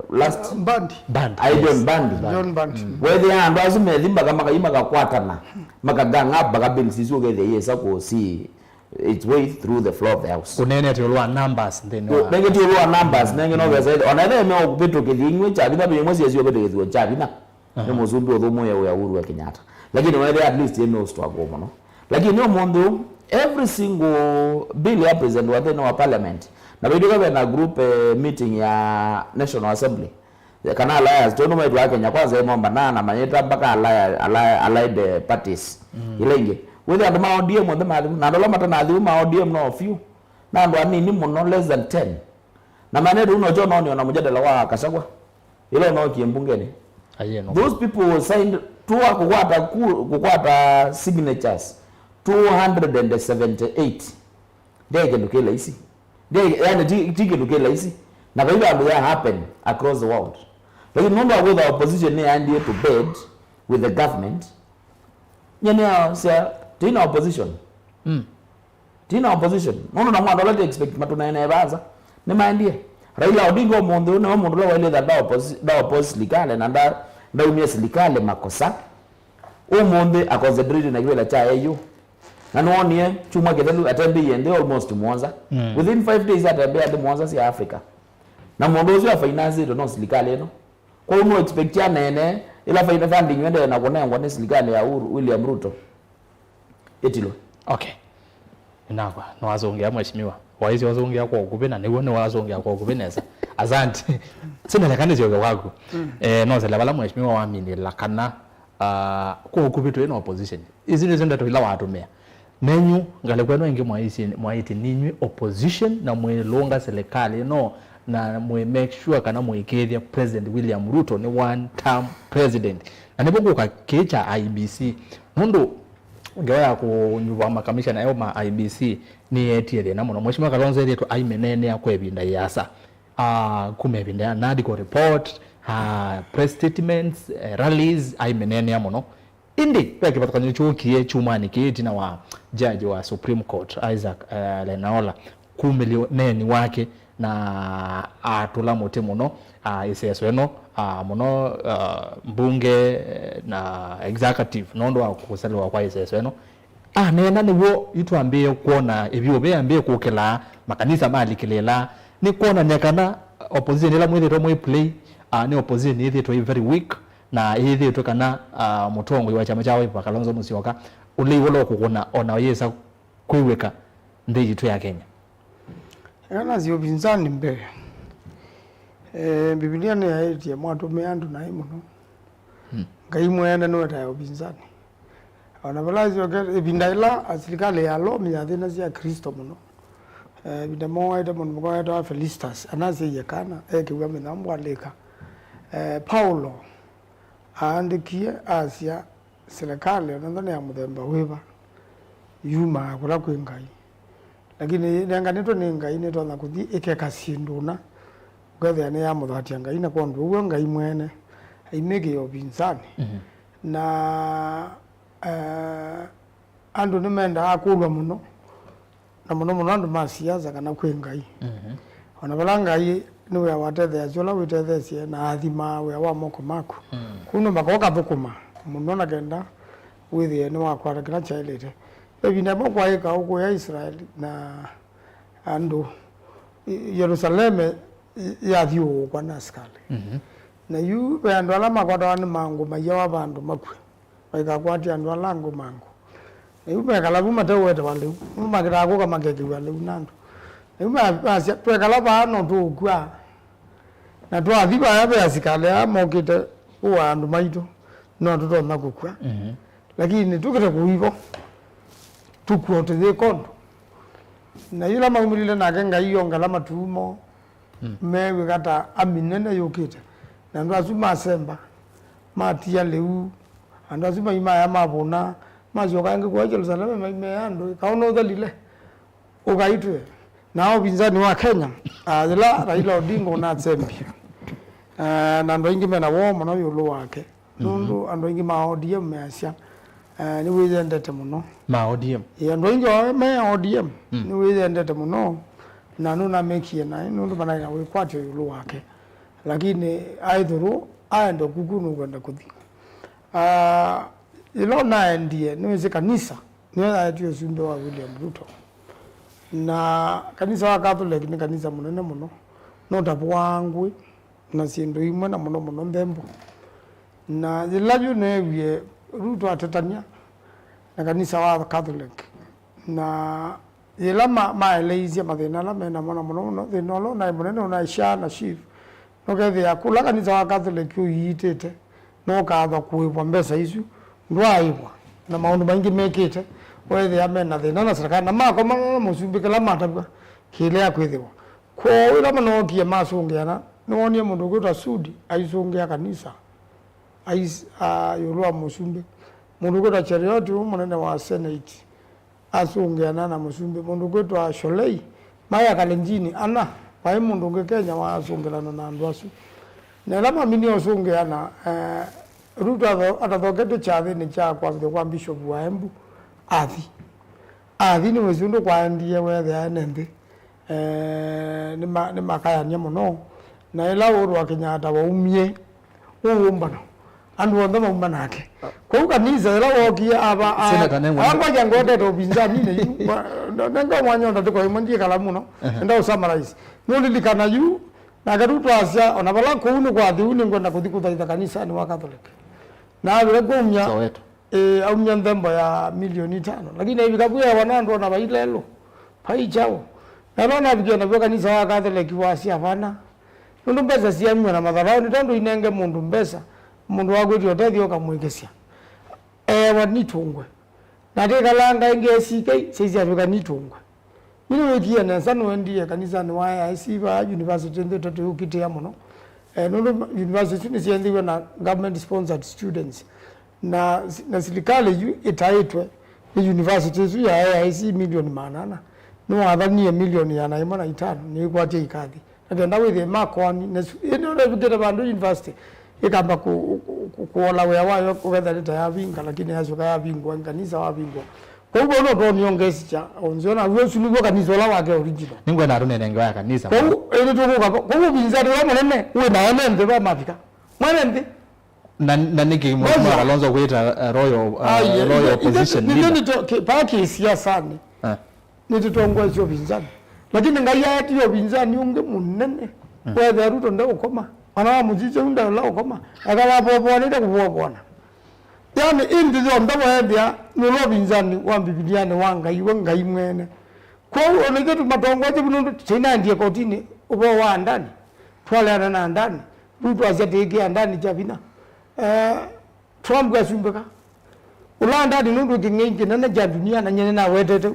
Last Mbandi. Band. Ai, John Bandi. John Bandi. Wethĩa andũ asu methi mpaka makai makakwatana, maka gang up mpaka bills isu ũkethĩa yĩsa kũsi its way through the floor of the house. Kũneenete ĩũlũ wa numbers nthĩnĩ wa nengĩ ti ĩũlũ wa numbers, nengĩ no vesa, ona ĩla ĩmeũvĩtũkĩthya inyuĩ kya vinya, vĩmwe syesio vĩtũkĩthw'o kya vinya. Nĩ mũsumbĩ ũthũmũĩe wĩa Uhuru wa Kenyatta. Lakini wethĩa at least ĩmeũstruggle mũno. Lakini ũmũnthĩ ũũ, every single bill ya president wa nthĩnĩ wa parliament, na vaitũka vena group, eh, meeting ya National Assembly, kana alliance, tondũ maitũ a Kenya Kwanza ĩmombanaa na mayĩta mpaka alli-, alli-, allied, eh, parties. Ila ingĩ, wĩthĩa andũ ma O D M onthe mathiu, na andũ ala matanathi ma O D M no few, na andũ anini mũno, less than ten. Na manetũ no kyo nonio na mjadala wa Gachagua ĩla ũnookie mbungeni. Aye, no. Those people signed, twa kũkwata ku-, kũkwata signatures two hundred and seventy-eight. Ndyaĩ kĩndũ kĩ laisi. Ndyaĩ, yani, ti, ti kĩndũ kĩ laisi. Na vai vandũ ya happen across the world. Lakini nũndũ wa kwĩtha opposition nĩyaendie to bed with the government, nye nĩasya, tĩna opposition. Mm. Tina opposition. Nũndũ na mwandu ala ti expect matũneenee vaa nza. Nĩmaendie. Raila Odinga ũmũnthĩ ũũ nĩwe mũndũ ũla waĩlĩtha nda opposi-, nda oppose silikalĩ na nda-, ndaumie silikalĩ makosa. Ũmũnthĩ a concentrate na kĩvĩla kya A U. Na nĩwonie kyumwa kĩthelu atembeie nthĩ almost mũonza. Mm. Within five days atembea nthĩ mũonza sya Africa. Na mũndũ ũsu afinanceĩtwe no silikalĩ ĩno. Kwoou no expect aneene ĩla fina-, funding ĩendee na kũnengwa nĩ silikalĩ ya Uhuru, William Ruto. Ĩtilwe. Okay. Nĩnakwa, nĩwasũngĩa mheshimiwa. Waisye wasũngĩa kwa ũkuvĩ na nĩw'o nĩwasũngĩa kwa ũkuvĩ nesa. Asante. Sineleka nĩsyoke kwaku. Mm. Eh, nosele vala mheshimiwa waminĩla kana, ah, kwa ũkuvĩ twĩ na opposition. Isu nĩsyo ndeto ila watũmĩa. Nenyu, ngalĩko ĩno ĩngĩ mwaisye, mwaĩtye ninyw'ĩ opposition na mwĩlũnga silikalĩ ĩno na mwĩ make sure kana mũĩkĩĩthya President William Ruto nĩ one term president. Na nĩvo ngũka kĩĩ kya I E B C. Nũndũ ngewa ya kũnyuva makamishana eo ma I E B C nĩyeetie thĩna mũno. Mheshimiwa Kalonzo ethĩĩtwe aimĩneenea kwa ĩvinda yĩasa. Ah, kuma ĩvinda ya NADCO report, ah, press statements, eh, rallies, aimĩneenea mũno. Ĩndĩ ve kĩvathũkany'o kyũkie kyumwanĩ kĩĩ ĩtina wa judge wa Supreme Court, Isaac, eh, Lenaola, kumĩlya ũneeni wake na atũla mũtĩ mũno, ah, ĩseso ĩno, ah, mũno, ah, mbunge, eh, na executive nũndũ wa kũselewa kwa ĩseso ĩno. Aneena nĩw'o yu twambĩĩe kwona ĩvyũvĩ yambĩĩe kũkĩla, makanisa malikĩlĩĩla. Nĩ kwonany'a kana opposition ĩla mwĩthĩtwe mwĩ play, ah, nĩ opposition yĩthĩtwe ĩ very weak, na yĩthĩtwe kana, ah, mũtongoi wa kyama kya Wiper, Kalonzo Musyoka, ũlei ũla ũkũkũna ona yĩsa kwĩw'ĩka nthĩ yitũ ya Kenya. Eka nasye ũpinzani mbee. Eh, Mbivilia nĩyaĩtye, "Mwatũmĩa andũ naĩ mũno." Hmm. Ngai mwene nĩwetae ũpinzani. Ona vala asyoke, ĩvinda ĩla asilikalĩ ya Lomi yathĩnasya Aklĩsto mũno, eh, ĩvinda mooaĩte mũndũ mũka wetawa Felistus, anasyaie kana ekĩw'a mĩthambo alĩka. Eh, Paulo aandĩkie asya, silikalĩ ona nthĩ nĩ ya mũthemba wĩva, yumaa kũla kwĩ Ngai. Lakini nenganĩtwe nĩ Ngai nĩtonya kũthi ĩkeka syĩndũ ũna, ũkethĩa nĩyamũthatya Ngai, na kwondũ ũw'o Ngai mwene aimĩkĩa ũpinzani. Mhm. Na, eh, andũ nĩmendaa kũlwa mũno, na mũno mũno andũ ma siasa kana kwĩ Ngai. Mhm. Ona vala Ngai nĩ wĩa watetheeasya ũla wĩtetheesye na athimaa wĩa wa moko maku. Mm. Kũu no mpaka ũkathũkũma mũno na kenda wĩthĩe nĩwakwata kĩla kyaĩlĩte. Ve ĩvinda yĩmwe kwaĩ kaũ kũya Israeli na andũ, I-, Yelusaleme y-, yathyũũkwa na asikalĩ. Mhm. Na yu ve andũ ala makwatawa nĩ mangũ maiawa vandũ makw'e, maikakwatya andũ ala angĩ mangũ. Na yu mekala vu mateũetewa lĩu, nũndũ makĩtaa kũka makekĩw'a lĩu na andũ. Na yu ma-, masya, "Twekala vaa no tũũkw'a, na twathi vaya ve asikalĩ aa mokĩte kũaa andũ maitũ, no tũtonya kũkw'a." Mhm. Lakini tũkĩte kũivo, tũkw'a tũyĩka ũndũ. Na yĩla maumĩlile nake Ngai ongela matumo, mm, mew'ĩka ta ami nene yũkĩte. Na andũ asu masemba, matia lĩu, andũ asu maimaya mavũna, masyoka ĩngĩ kũya Yelusaleme maimeea andũ, "Kaũ nũthelile? Ũkaitwe." Na ũpinzani wa Kenya, ah, yĩla Raila Odinga ũnasembie, ah, na andũ aingĩ mena woo mũno ĩũlũ wake. Nũndũ andũ aingĩ ma O D M measya, eh, nĩwĩyendete mũno. Ma O D M? Ĩĩ, andũ aingĩ o me O D M, mm, nĩwĩyendete mũno, na nũnamekie naĩ, nũndũ manaĩ na wĩkwatyo ĩũlũ wake. Lakini aĩthũrũ aenda kuku nũkwenda kũthi. Ah, ĩla ũnaendie, nĩwĩsĩ kanisa nĩyo yaetie ũsumbĩ wa William Ruto. Na kanisa wa Catholic nĩ kanisa mũnene mũno, nũtavũaa ngũĩ na syĩndũ imwe, na mũno mũno nthembo. Na yĩla yu neewie Ruto atetany'a na kanisa wa Catholic, na yĩla ma-, maeleisye mathĩna ala me namo, na mũno mũno thĩna ũla ũnaĩ mũnene ũnaĩ SHA na SHIF, nũkethĩa kũla kanisa wa Catholic ũiitĩte, nũkathwa kũĩvwa mbesa isu, ndwaaĩvwa, na maũndũ maingĩ mekĩte, weethĩa me na thĩna na serikali, na makomana na mũsumbĩ kĩla matavw'a kĩlea kwĩthĩwa. Kwoou ĩla manookie masũngĩana, nĩwoonie mũndũ ũkwĩtwa Sudi aisũngĩa kanisa, ais-, a, ĩũlũ wa mũsumbĩ. Mũndũ ũkwĩtwa Cherioti, ũũ mũnene wa Senate, asũngĩana na mũsumbĩ. Mũndũ ũkwĩtwa Sholei, maĩ Akalenjini ana, vaĩ mũndũ ũngĩ Kenya waasũngĩlana na andũ asu. Na ĩla maminie ũsũngĩana, eh, Ruto atho-, atathoketwe kyathĩnĩ kya kwambĩthw'a kwa Bishop wa Embu, athi. Athi nĩwĩsĩ ũndũ kwaendie, weethĩa ene nthĩ, eh, nĩma-, nĩmakayanie mũno. Na ĩla Uhuru wa Kenyatta waumie, ũũmbano, andũ onthe mauma nake. Kwoou kanisa ĩla wookie ava, a-, Senator, nengwa- ava ngwakya ngwetete ũvinzaninĩ yu, wa-, nenga mwanya o ndatĩko ĩmwe ndyĩkala mũno, ehe, enda ũsummarize. Nũlilikana yu, nake tu twasya, ona vala kũu nĩ kwathi, ũu nĩngwenda kũthi kũthaitha kanisanĩ wa Catholic. Na avika kũmya, Soweto. Ĩĩ, aumya nthembo ya milioni itano, lakini aivika vu eewa na andũ ona vai lelũ, vai kyaũ. Na ĩla navikie navyo kanisa wa Catholic wasya, "Vana, nũndũ mbesa syaumw'a na mathabaũnĩ, tondũ inenge mũndũ mbesa, mũndũ wakwĩtya ũtethyo ũkamwĩkĩsya." Eewa nitũngwe. Na atĩkalanga ĩngĩ A C K, syaisye atwĩka nitũngwe. Yu nĩwĩkie nesa, nũendie kanisanĩ wa A I C vaa university nthĩ tũtũũkitĩa mũno. Eh, nũndũ university isu nĩsyenziwe na government sponsored students. Na, na silikalĩ yu ĩtaĩtwe nĩ university ĩsu ya A I C milioni maana ana. Nĩwathanie milioni ĩana ĩmwe na itano, nĩĩkwatya ikathi. Na kenda wĩthĩe makoani, na su-, ĩndĩ ũnavikĩte vandũ university ĩkamba kũ-, kũ-, kũ-, kũola wĩa wayo, ũkethĩa nĩ ta yavinga, lakini yasyoka yavingwa, nĩ kanisa wavingwa. Kwoou vau no twonie ngesya, onzio na w'o ũsu nĩw'o kanisa ũla wake original. Nĩngwenda tũnenenge wa kanisa. Kwoou, ĩndĩ tũkũka, kwoou ũvinzani ũla mũnene wĩ na ene nthĩ va mavika. Mwene nthĩ. Na, na nĩkĩ Mheshimiwa Kalonzo kwĩta, uh, royal, uh, royal opposition leader? Paa kĩsiasanĩ. Ah. Nĩtũtongoesye ũvinzani. Lakini Ngai aetie ũvinzani ũngĩ mũnene. Mm. Wethĩa Ruto ndeũkoma. Ona wa mũsisya ũu ndaũla ũkoma. Eka wavovoanĩte kũvovoana. Yaani, ĩ nthĩ yonthe weethĩa nũla ũvinzani wa Mbivilianĩ wa Ngai, we Ngai mwene. Kwoou ona ithyĩ tũmatongoesye vu nũndũ tũinaendie kotinĩ ũvoo wa Andani. Twaleana na Andani. Ruto asya tĩĩkĩa Andani kya vinya. Eh, Trump asumbĩka. Ũla Andani nũndũ kĩng'ei kĩnene kya dunia na nyie nĩnawetete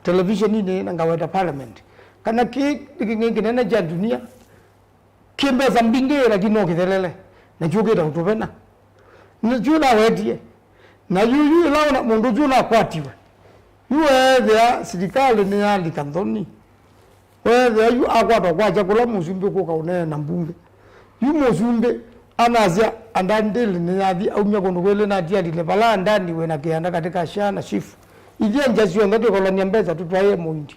televisioninĩ na ngaweta parliament. Kana kĩ nĩ kĩng'ei kĩnene kya dunia, kĩ mbesa mbingĩ lakini no kĩthelele. Na kyũkĩte kũtũvena. Nĩkyo nawetie. Na yu, yu ĩla ona mũndũ ũsu ũnakwatiwe. Yu weethĩa silikalĩ nĩyalika nthoni. Weethĩa yu akwatwa kwakya kũla mũsumbĩ kũka ũneena mbunge. Yu mũsumbĩ anasya Andani Daily nĩyathi aumya kũndũ kwĩlĩ na atialile vala Andani wĩna kĩanda katĩ ka SHA na SHIF. Ithyĩ nja syonthe twĩkolany'a mbesa tũtwaĩe mũindi.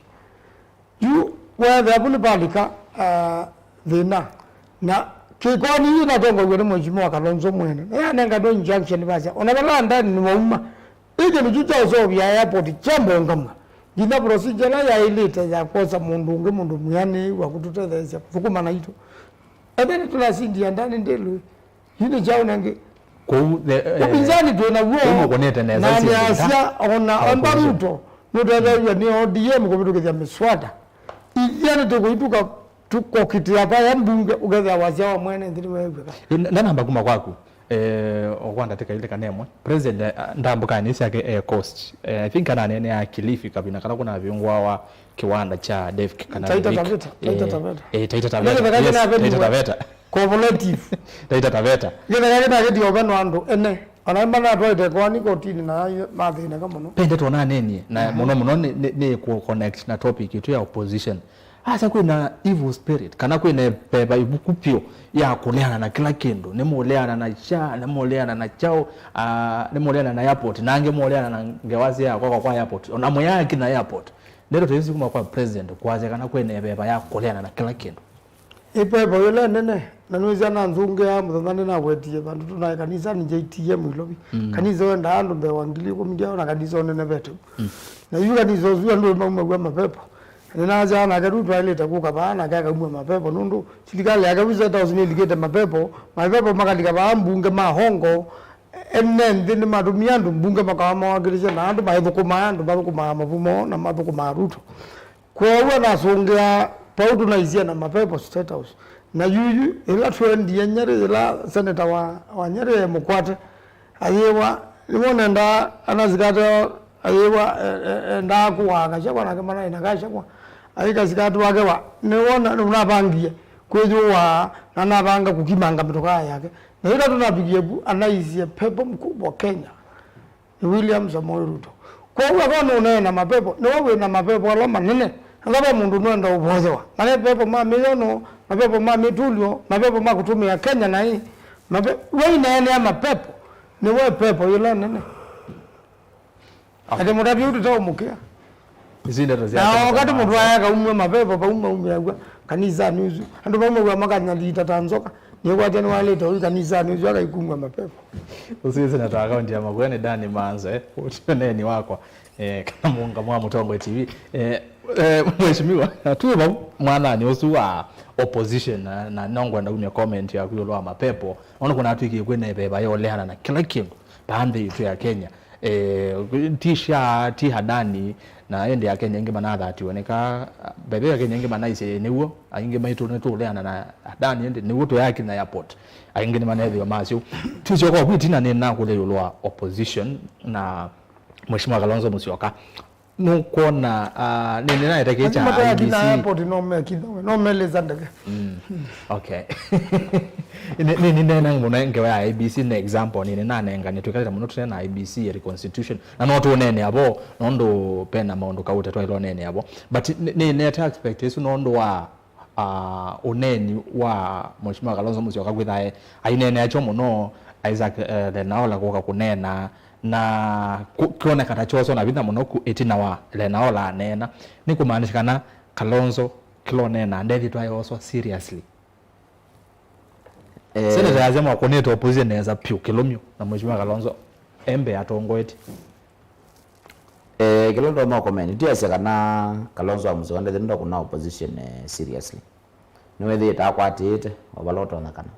Yu weethĩa vu nĩvalika, ah, thĩna. Na kĩkoani yu natongow'e nĩ Mheshimiwa Kalonzo mwene. Na yanenganwe injunction vasya ona vala Andani nĩwauma. Ĩ kĩndũ kyu kya ũseũvya airport kyambongamw'a, nginya procedure ĩla yaĩlĩte ya kwosa mũndũ ũngĩ, mũndũ mwĩanĩĩu wa kũtũtetheesya kũthũkũma naitũ. Ethĩwa nĩtũnasindia Andani Daily, yu nĩ kyaũ nangĩ? Kwoou, the, eh, ũpinzani twĩ naw'o, kwoou mũkũnĩte nesa na syĩndũ nĩasya, ona, ona opposition. Ruto nũtetheew'a nĩ O D M kũvĩtũkĩthya mĩswada. Ithyĩ nĩtũkũitũka tũkokitĩa vaya mbunge, ũkethĩa wasya wa mwene nthĩ nĩweew'ĩka. Ĩ, ndanamba kuma kwaku, eh, o kwa ndatĩka ilĩ kana ĩmwe, President, eh, ndambũkanĩ syake e Coast. Eh, I think ananeenea Kilifi kavina kala kũnavingũawa kĩwanda kya Devk kana Taita Vic. Taveta, Taita, eh, Taveta. Eh, Taita Taveta. Yes, Taita Taveta. Cooperative. Taita Taveta. Kĩtheka kĩnakĩtie ũveno andũ ene. Ona manatwaĩte koani kotinĩ na mathĩnĩka mũno. Pe ndeto nanenie, na mũno mũno nĩ, nĩ, nĩ kũ connect na topic itũ ya opposition. Asa kwĩna evil spirit, kana kwĩna ĩveva ĩvuku vyũ ya kũleana na kĩla kĩndũ. Nĩmũleana na SHA, nĩmũleana na kyaũ, ah, nĩmũleana na airport, na angĩ mũleana na ngewa sya kwakwa kwa airport. Ona mũyaakinya airport. Ndeto ta isu kuma kwa president kwasya kana kwĩna ĩveva ya kũleana na kĩla kĩndũ. Ĩpepo yĩla nene, na nĩwĩsĩ ananzũngĩa mũthenya nĩnawetie vandũ tũnaĩ kanisa nĩ J T M Ilovi. Mm. Kanisa wendaa andũ mbee wa ngili ĩkũmi ndyao na kanisa ũnenevete. Mm. Na yu kanisa ũsu andũ maumaw'a mapepo. Na nĩnasyaa nake tu twaĩlĩte kũka vaa nake akaumw'a mapepo nũndũ silikalĩ yake vu State House nĩlikĩte mapepo. Mapepo makalika vaa mbunge ma hongo. Ene nthĩ nĩmatũmie andũ mbunge makawa mawakĩlĩsya na andũ maithũkũmaa andũ mathũkũmaa mavumo na mathũkũmaa Ruto. Kwoou anasũngĩa vau tũnaisye na mapepo State House. Na yuyu, ĩla twendie Nyeri, ĩla seneta wa, wa Nyeri e mũkwate, ayĩwa, nĩwonenda anasikate ayĩwa, e, e, endaa kũwaa Gachagua, nake manaĩ na Gachagua. Ayĩ kasikati wake wa, nĩwona, nũnavangie kwĩyũaa, na navanga kũkimanga mĩtokaa yake. Na ĩla tũnavikie ku, anaisye pepo mkubwa Kenya. Nĩ William Samoei Ruto. Kwoou aka nũneena mapepo, nĩwe wĩ na mapepo ala manene. Anga ve mũndũ nũenda ũvoyewa? Mane pepo ma mĩyono, mapepo ma mĩtũlyo, mapepo ma kũtũmĩa Kenya naĩ. Mape-, we ineenea mapepo, nĩwe pepo yĩla nene. Okay. Ati mũtavya ũtũtaũmũkĩa. Isu ndeto sya Na wakati mũndũ aya akaumw'a mapepo, vau maumĩaw'a kanisanĩ ũsu. Andũ vau maw'a makanyalita ta nzoka. Nĩkwatya nĩwaĩlĩte ũi kanisanĩ ũsu akaikumw'a mapepo. Ũsu nĩ seneta wa kaunti ya Makueni, Danny Manze, ũtĩ ũneeni wakwa, eh, kana mũũngamo wa Mũtongoi T V. Eh, eh, Mheshimiwa, twĩ vau mwananĩ ũsu wa opposition, na, na no ngwenda umya comment yaku ĩũlũ wa mapepo, nũndũ kũnatw'ĩkie kwĩna ĩveva ya ũleana na kĩla kĩndũ vaa nthĩ yitũ ya Kenya. Eh, ti SHA, ti Hadani, na ĩndĩ Akenya aingĩ manathatiwe nĩ ka, by the way, Akenya aingĩ manaisye nĩw'o, aingĩ maitũ nĩtũũleana na Hadani, ĩndĩ nĩw'o tũyakinya airport. Aingĩ nĩmanethĩwa masyo. Tũisyoka ovu ĩtina nĩnakũlya ĩũlũ wa opposition na Mheshimiwa Kalonzo Musyoka. Nũkwona, ah, nĩ, nĩnaete kĩĩ kya Lazima tũyakinya I B C. Airport, no mekitha we, no melĩsa ndege. Mm. Okay. Nĩ, nĩ, nĩneena mũno ngewa ya I B C nĩ example, nĩ, nĩnanenganie twĩkalĩte mũno tũneena I B C ya constitution. Na no tũneenea vo, nũndũ pena maũndũ kaũte twaĩlwa neenea vo. But nĩ, nĩ, nĩneete expectation nũndũ wa ah, ũneeni wa Mheshimiwa Kalonzo Musyoka kwĩthae aineenea kyo mũno Isaac, eh, Lenaola kũka kũneena, na kũ-, kĩoneka ta kyoswa na vinya mũno ku-, ĩtina wa Lenaola aneena. Nĩ kũmaanisha kana Kalonzo kĩla ũneena ndethĩtwa ayoswa seriously. Eh, Senator yasya mwakũnĩte opposition nesa pyũ kĩlũmyo na Mheshimiwa Kalonzo embe atongoetye. Eh, kĩla ndonya ũkomeni, ndiasya kana Kalonzo wa Musyoka ndethĩtwe ndakũna opposition, eh, seriously. Nĩwĩthĩĩte akwatĩĩte o vala ũtonyekana.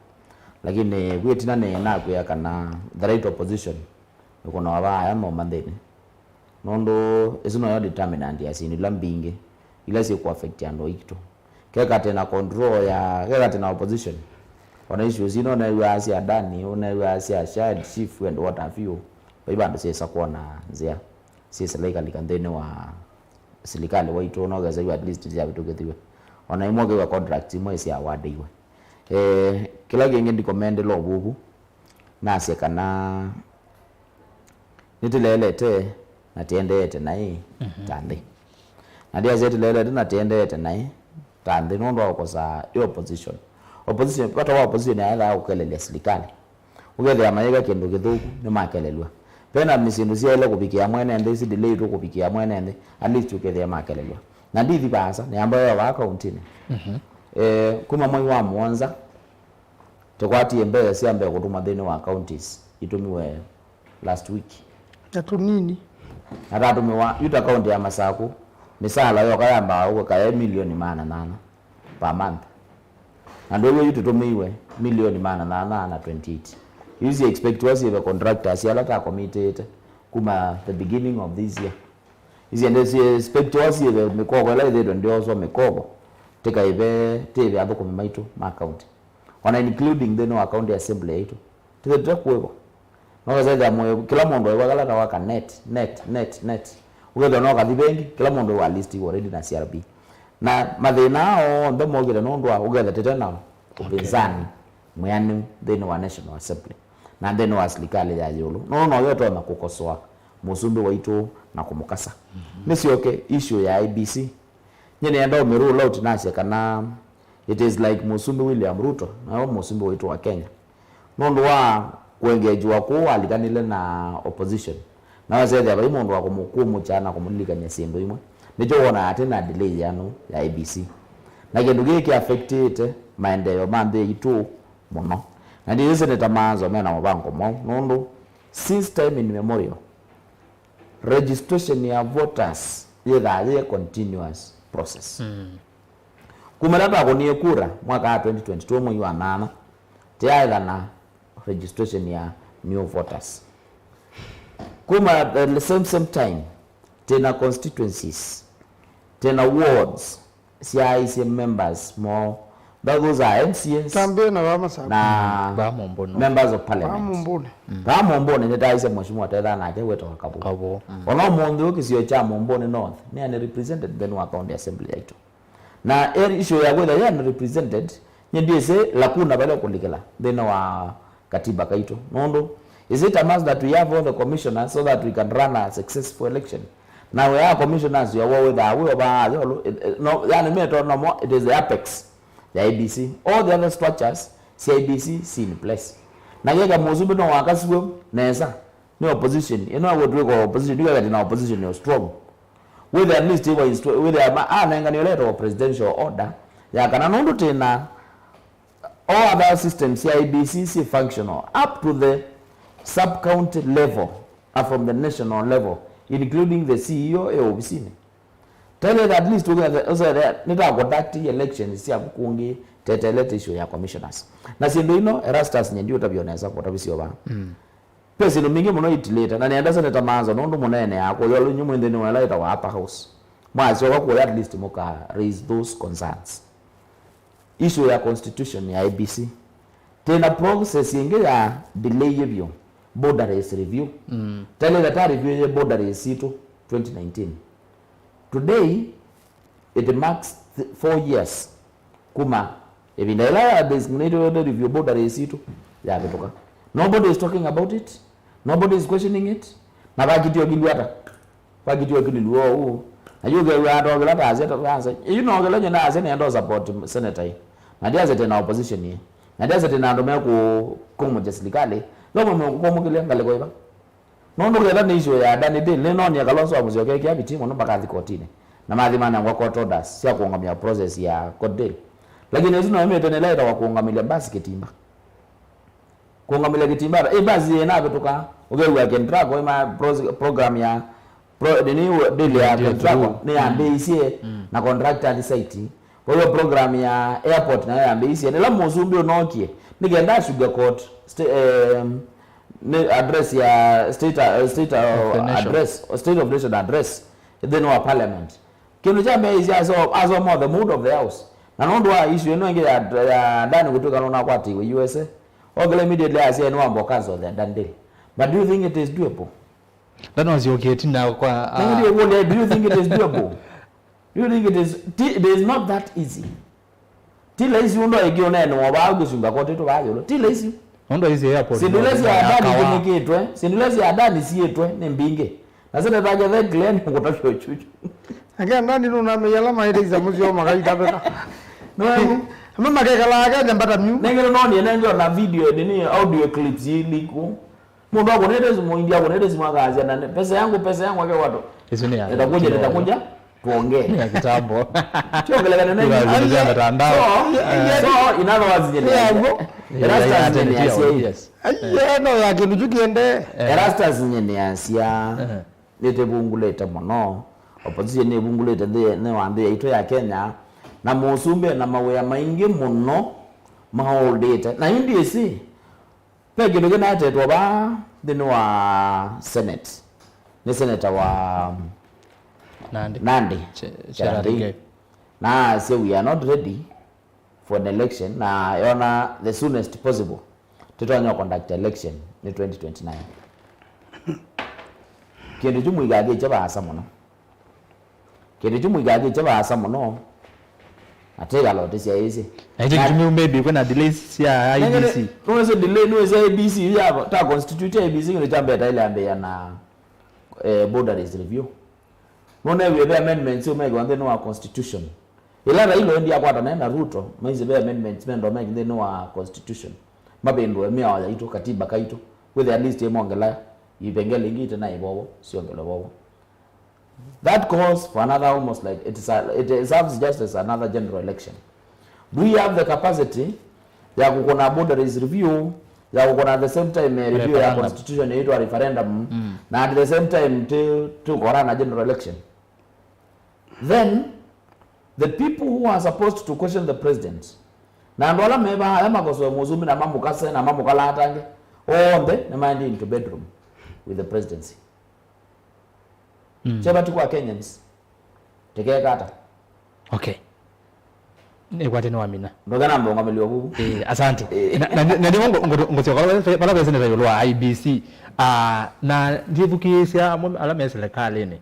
Lakini vu ĩtina nĩnakwĩa kana the right opposition ĩkũnawa vaa aya moma nthĩnĩ. Nũndũ ĩsu noyo determinant ya syĩndũ ila mbingĩ ila syĩkũaffect andũ aitũ. Kekatĩ na control ya, kekatĩ na opposition. Ona issues ino ũneew'aa sya Dani, ũneew'aa sya SHA, chief and what have you. Vai vandũ syĩsa kwona nzĩa. Syĩsĩla ikalika nthĩnĩ wa silikalĩ waitũ, no kesa yu at least syavĩtũkĩthiwe. Ona imwe ũkew'a contract imwe isyawadĩiwe. Eh, kĩla kĩngĩ ndikomendelwa ũvuvu, nasye kana nĩtĩleelete na tĩendeete naĩ ta nthĩ. Na ndiasya tĩleelete na tĩendeete naĩ ta nthĩ nũndũ wa kũkosa ĩ opposition. Opposition, vata wa opposition yaethaa kũkelelya silikalĩ. Ũkethĩa mayĩka kĩndũ kĩthũku, nĩmakelelw'a. Vena nĩ syĩndũ syaĩle kũvikĩa mwene nthĩ, isi delay tu kũvikĩa mwene nthĩ, at least ũkethĩa makelelw'a. Na ndithi vaasa, nĩamba yo vaa kauntinĩ. Eh, kuma mwei wa mũonza, tũkwatie mbesa sya mbee kũtũmwa nthĩnĩ wa counties, itũmiwe last week. Na tũnini. Na tatũmĩwa, yu ta kaunti ya Masaku, mĩsaala yoka yambaa ũkaya milioni maana nana per month. Na ndwĩw'e yu tũtũmĩiwe milioni maana nana na twenty-eight. Yu si expectiwa syĩve contractors ala ta committed kuma the beginning of this year. Isi ndio si expectiwa syĩve mĩkovo ĩla ĩthĩtwe ndioswa mĩkovo. Tĩkaĩve, tĩĩve athũkũmi maitũ ma county. Ona including nthĩnĩ wa county assembly yaitũ. Tĩthĩtwe kũĩva. No kesa ĩthĩa mũyo, kĩla mũndũ aĩwa kala ta waka net, net, net, net. Ũkethĩa no kathi vengi, kĩla mũndũ wa list already na C R B. Na mathĩna aa onthe mokĩte nũndũ wa ũkethĩa tĩte na ũpinzani mwĩanĩu nthĩnĩ wa National Assembly na nthĩnĩ wa silikalĩ ya ĩũlũ. Nũndũ noyo ĩtonya kũkosoa mũsumbĩ waitũ na kũmũkasa. Nĩsyoke issue ya I B C. Nyie nĩenda ũmĩ rule out nasye kana it is like Mũsumbĩ William Ruto, nayo Mũsumbĩ witũ wa Kenya. Nũndũ wa kũengeejiwa kũu walikanile na opposition. Na wesethĩa vai mũndũ wa kũmũkumũkya na kũmũlilikany'a syĩndũ imwe. Nĩkyo wonaa atĩ na delay yanu ya I E B C. Na kĩndũ kĩĩ kĩ affectĩte maendeeo ma nthĩ yaitũ mũno. Na ndĩsĩ Seneta Maanzo mena mũvango mwaũ, nũndũ since time immemorial, registration ya voters yĩthaa yĩ a continuous process. Mm. Kuma ĩla twakũnie kura mwaka wa twenty twenty-two mwei wa nana, tĩaethana registration ya new voters. Kuma at the same, same time, tĩna constituencies, tĩna wards, syaaisye members moo. Tho-, those are M C As. Tambĩ na vaa Masaku. Na vaa Mũmbũnĩ. Members of Parliament. Vaa Mũmbũnĩ. Vaa Mũmbũnĩ nĩtaaisye Mheshimiwa Tetha nake wĩtawa Kavũ. Kavũ. Ona ũmũnthĩ ũũ kĩsio kya Mũmbũnĩ North nĩ unrepresented nthĩnĩ wa county assembly yaitũ. Na issue ya kwĩtha yĩ unrepresented, nyie ndyĩsĩ lakuna vala ũkũlikĩla nthĩnĩ wa katiba kaitũ. Nũndũ, is it a must that we have all the commissioners so that we can run a successful election? Na wĩa wa commissioners yo wĩthaa wĩ o vaa yolo, it, it, no, yani meto nomo, it is the apex ya I E B C. All the other structures cia I E B C si in place. Na kĩka Mũsumbĩ no wakasiw'e nesa nĩ opposition. Ĩno agũtwĩka opposition, ndikakati na opposition yo strong. With at least ĩwa instru-, with a ma-, anengani ũla ĩtawa presidential order ya kana nũndũ tĩna all other systems cia I E B C si functional up to the sub-county level, uh, from the national level, including the C E O e ovisinĩ. Tell it at least ũkethe-, ũsethe nĩta conduct elections syaku kũngĩ tetelete issue ya commissioners. Na syĩndũ ino, Erastus, nyie ndiũtavya ũnesa kũtavĩsya ũvaa. Mm. Ve syĩndũ mbingĩ mũno itilĩte, na nĩenda Seneta Maanzo nũndũ mũneeneaa kũya ũla inyw'ĩ mwĩ nthĩnĩ wa ĩla ĩtawa upper house. Mwasyoka kũya at least mũka raise those concerns. Issue ya constitution ya I E B C. Tĩna process ĩngĩ ya delay vyũ, boundaries review. Mm. Tele ta review ya boundaries sitũ twenty nineteen. Today, it marks th-, four years kuma ĩvinda ĩla ya designated review boundaries sitũ yavĩtũka. Nobody is talking about it. Nobody is questioning it. Na vakitiokilw'a ata? Vakitiokililw'a ũu. Na yu ũkew'a atokela ta asya ta asya. Yu nokela nyina asya nĩenda support senator ĩ. Na ndiasya tena opposition ĩ. Na ndiasya tena andũ mekũkũmũkya silikalĩ. Lomwe mekũkũmũkĩlya ngalĩko ĩva. Nũndũ ketha nĩ issue ya Danny Dale, nĩnoonie Kalonzo wa Musyoka ekĩa viti mũno mpaka athi kotinĩ. Na mathi manengwa court orders sya kũũngamĩa process ya Court Dale. Lakini ĩsu no ĩmĩte nĩ ĩla ĩtawa kũũngamĩlya mbasi kĩtimba. Kũũngamĩlya kĩtimba, ĩ mbasi ĩnavĩtũka, ũkew'a Kentraco, ĩma pros-, program ya, pro-, nini, deal ya Kentraco, nĩyambĩĩisye, na contractor athi site. Kwa hiyo program ya airport nayo yambĩĩisye. Nĩla mũsumbĩ ũnookie, nĩ kenda sugar court, sta-, em, nĩ address ya state, uh, state, uh, of the nation. Address, state of nation address, nthĩnĩ wa parliament. Kĩndũ kya mbee ĩsĩ aso-, asoma the mood of the house. Na nũndũ wa issue ĩno ĩngĩ ya, ya Danny kũtw'ĩka nũnakwatĩiwe U S A, okĩla immediately asya nĩwamba cancel the Danny Dale. But do you think it is doable? Ndanosyokĩe tina kwa, ah. Nĩngĩ ndĩkũlya, do you think it is doable? Do you think it is, ti, it is not that easy. Ti laisi ũndũ aingĩ ũneenewa vaa ũkĩsunga koti tũ vaa yũlũ. Ti laisi. Ũndũ aisi airport. Syĩndũ ila sya Adani itinikĩtwe, syĩndũ ila sya Adani siĩtwe nĩ mbingĩ. Na sene take the Glen ngũtavya ũchuchu. Ake Adani nũnamĩie ala maĩte isamu syoo makaitavĩka. Nĩwenu. Amwe makekalaa Kenya mbata myu. Nengere nonie nengere na video nini, audio clips iliku. Mũndũ akũnĩte simu, India akũnĩte simu akasya, "Na pesa yangu, pesa yangu," ake watu. Isu nĩ ya nĩtakuja, nĩtakuja, tuongee. Nĩ ya kitambo. Tiongelekane na. Kura zile za mitandao. So, eh, so, in other words, nyene. Yeah, bro. Erastus nyene ya sia. Yes. Aiye, no ya kĩndũ kyu kĩende. Eh. Erastus nyene ya sia. Eh. Nĩtĩvungulĩte mũno. Opposition nĩvungulĩte nthĩ, nĩ wa nthĩ yaitũ ya Kenya. Na mũsumbĩ na mawĩa maingĩ mũno maholdĩte. Na indi ĩsi, Ve kĩndũ kĩnaetetwe vaa nthĩnĩ wa Senate nĩ seneta wa Nandi. Nandi, Che-, Cherargei. Cherargei. Na asya, "We are not ready for an election," na yona the soonest possible tũtonya conduct election nĩ twenty twenty-nine. Kĩndũ kyu mũikakĩkye vaasa mũno. Kĩndũ kyu mũikakĩkye vaasa mũno, na twĩkala ũtĩsyaĩĩsye. Na ĩkyo kĩtumi maybe kwĩna delays sya I E B C. Nĩwĩsĩ delay, nĩwĩsĩ I E B C ya, ta constitute ya I E B C kĩndũ kya mbee taĩle ambĩĩa na, eh, boundaries review. Nũneewie ve amendments iu mekiwa nthĩnĩ wa constitution. Ĩla Raila endi akwatane na Ruto, maisye ve amendments mendwa meki nthĩnĩ wa constitution. Mavĩndũe mĩao yaitũ, katiba kaitũ. Wĩthĩa list ĩmongela ivengele ingĩ ite na ivovo, syongelwe vovo. That calls for another almost like, it is a, it serves just as another general election. Do we have the capacity ya kũkũna boundaries review, ya kũkũna at the same time eh, review ya referendum, constitution yaitwa referendum, mm, na at the same time ti tukora na general election? Then the people who are supposed to question the president, na andũ ala mevaa ala makosoe Mũsumbi na mamũkase na mamũkalatange, onthe nĩmaendie into bedroom with the presidency. Mm. Kyeva ti kwa Kenyans. Tĩkeka ata? Okay. Nĩkwatĩ nĩwamina. Ndũkena mbongomelio vuvu. Eh, asante. Eh. Na, na, na nĩmo ngo-, ngo-, ngũsyoka vala ve-, vala ve seneta ĩũlũ wa I E B C. Ah, na ndithukĩĩsya amwe ala me silikalĩnĩ.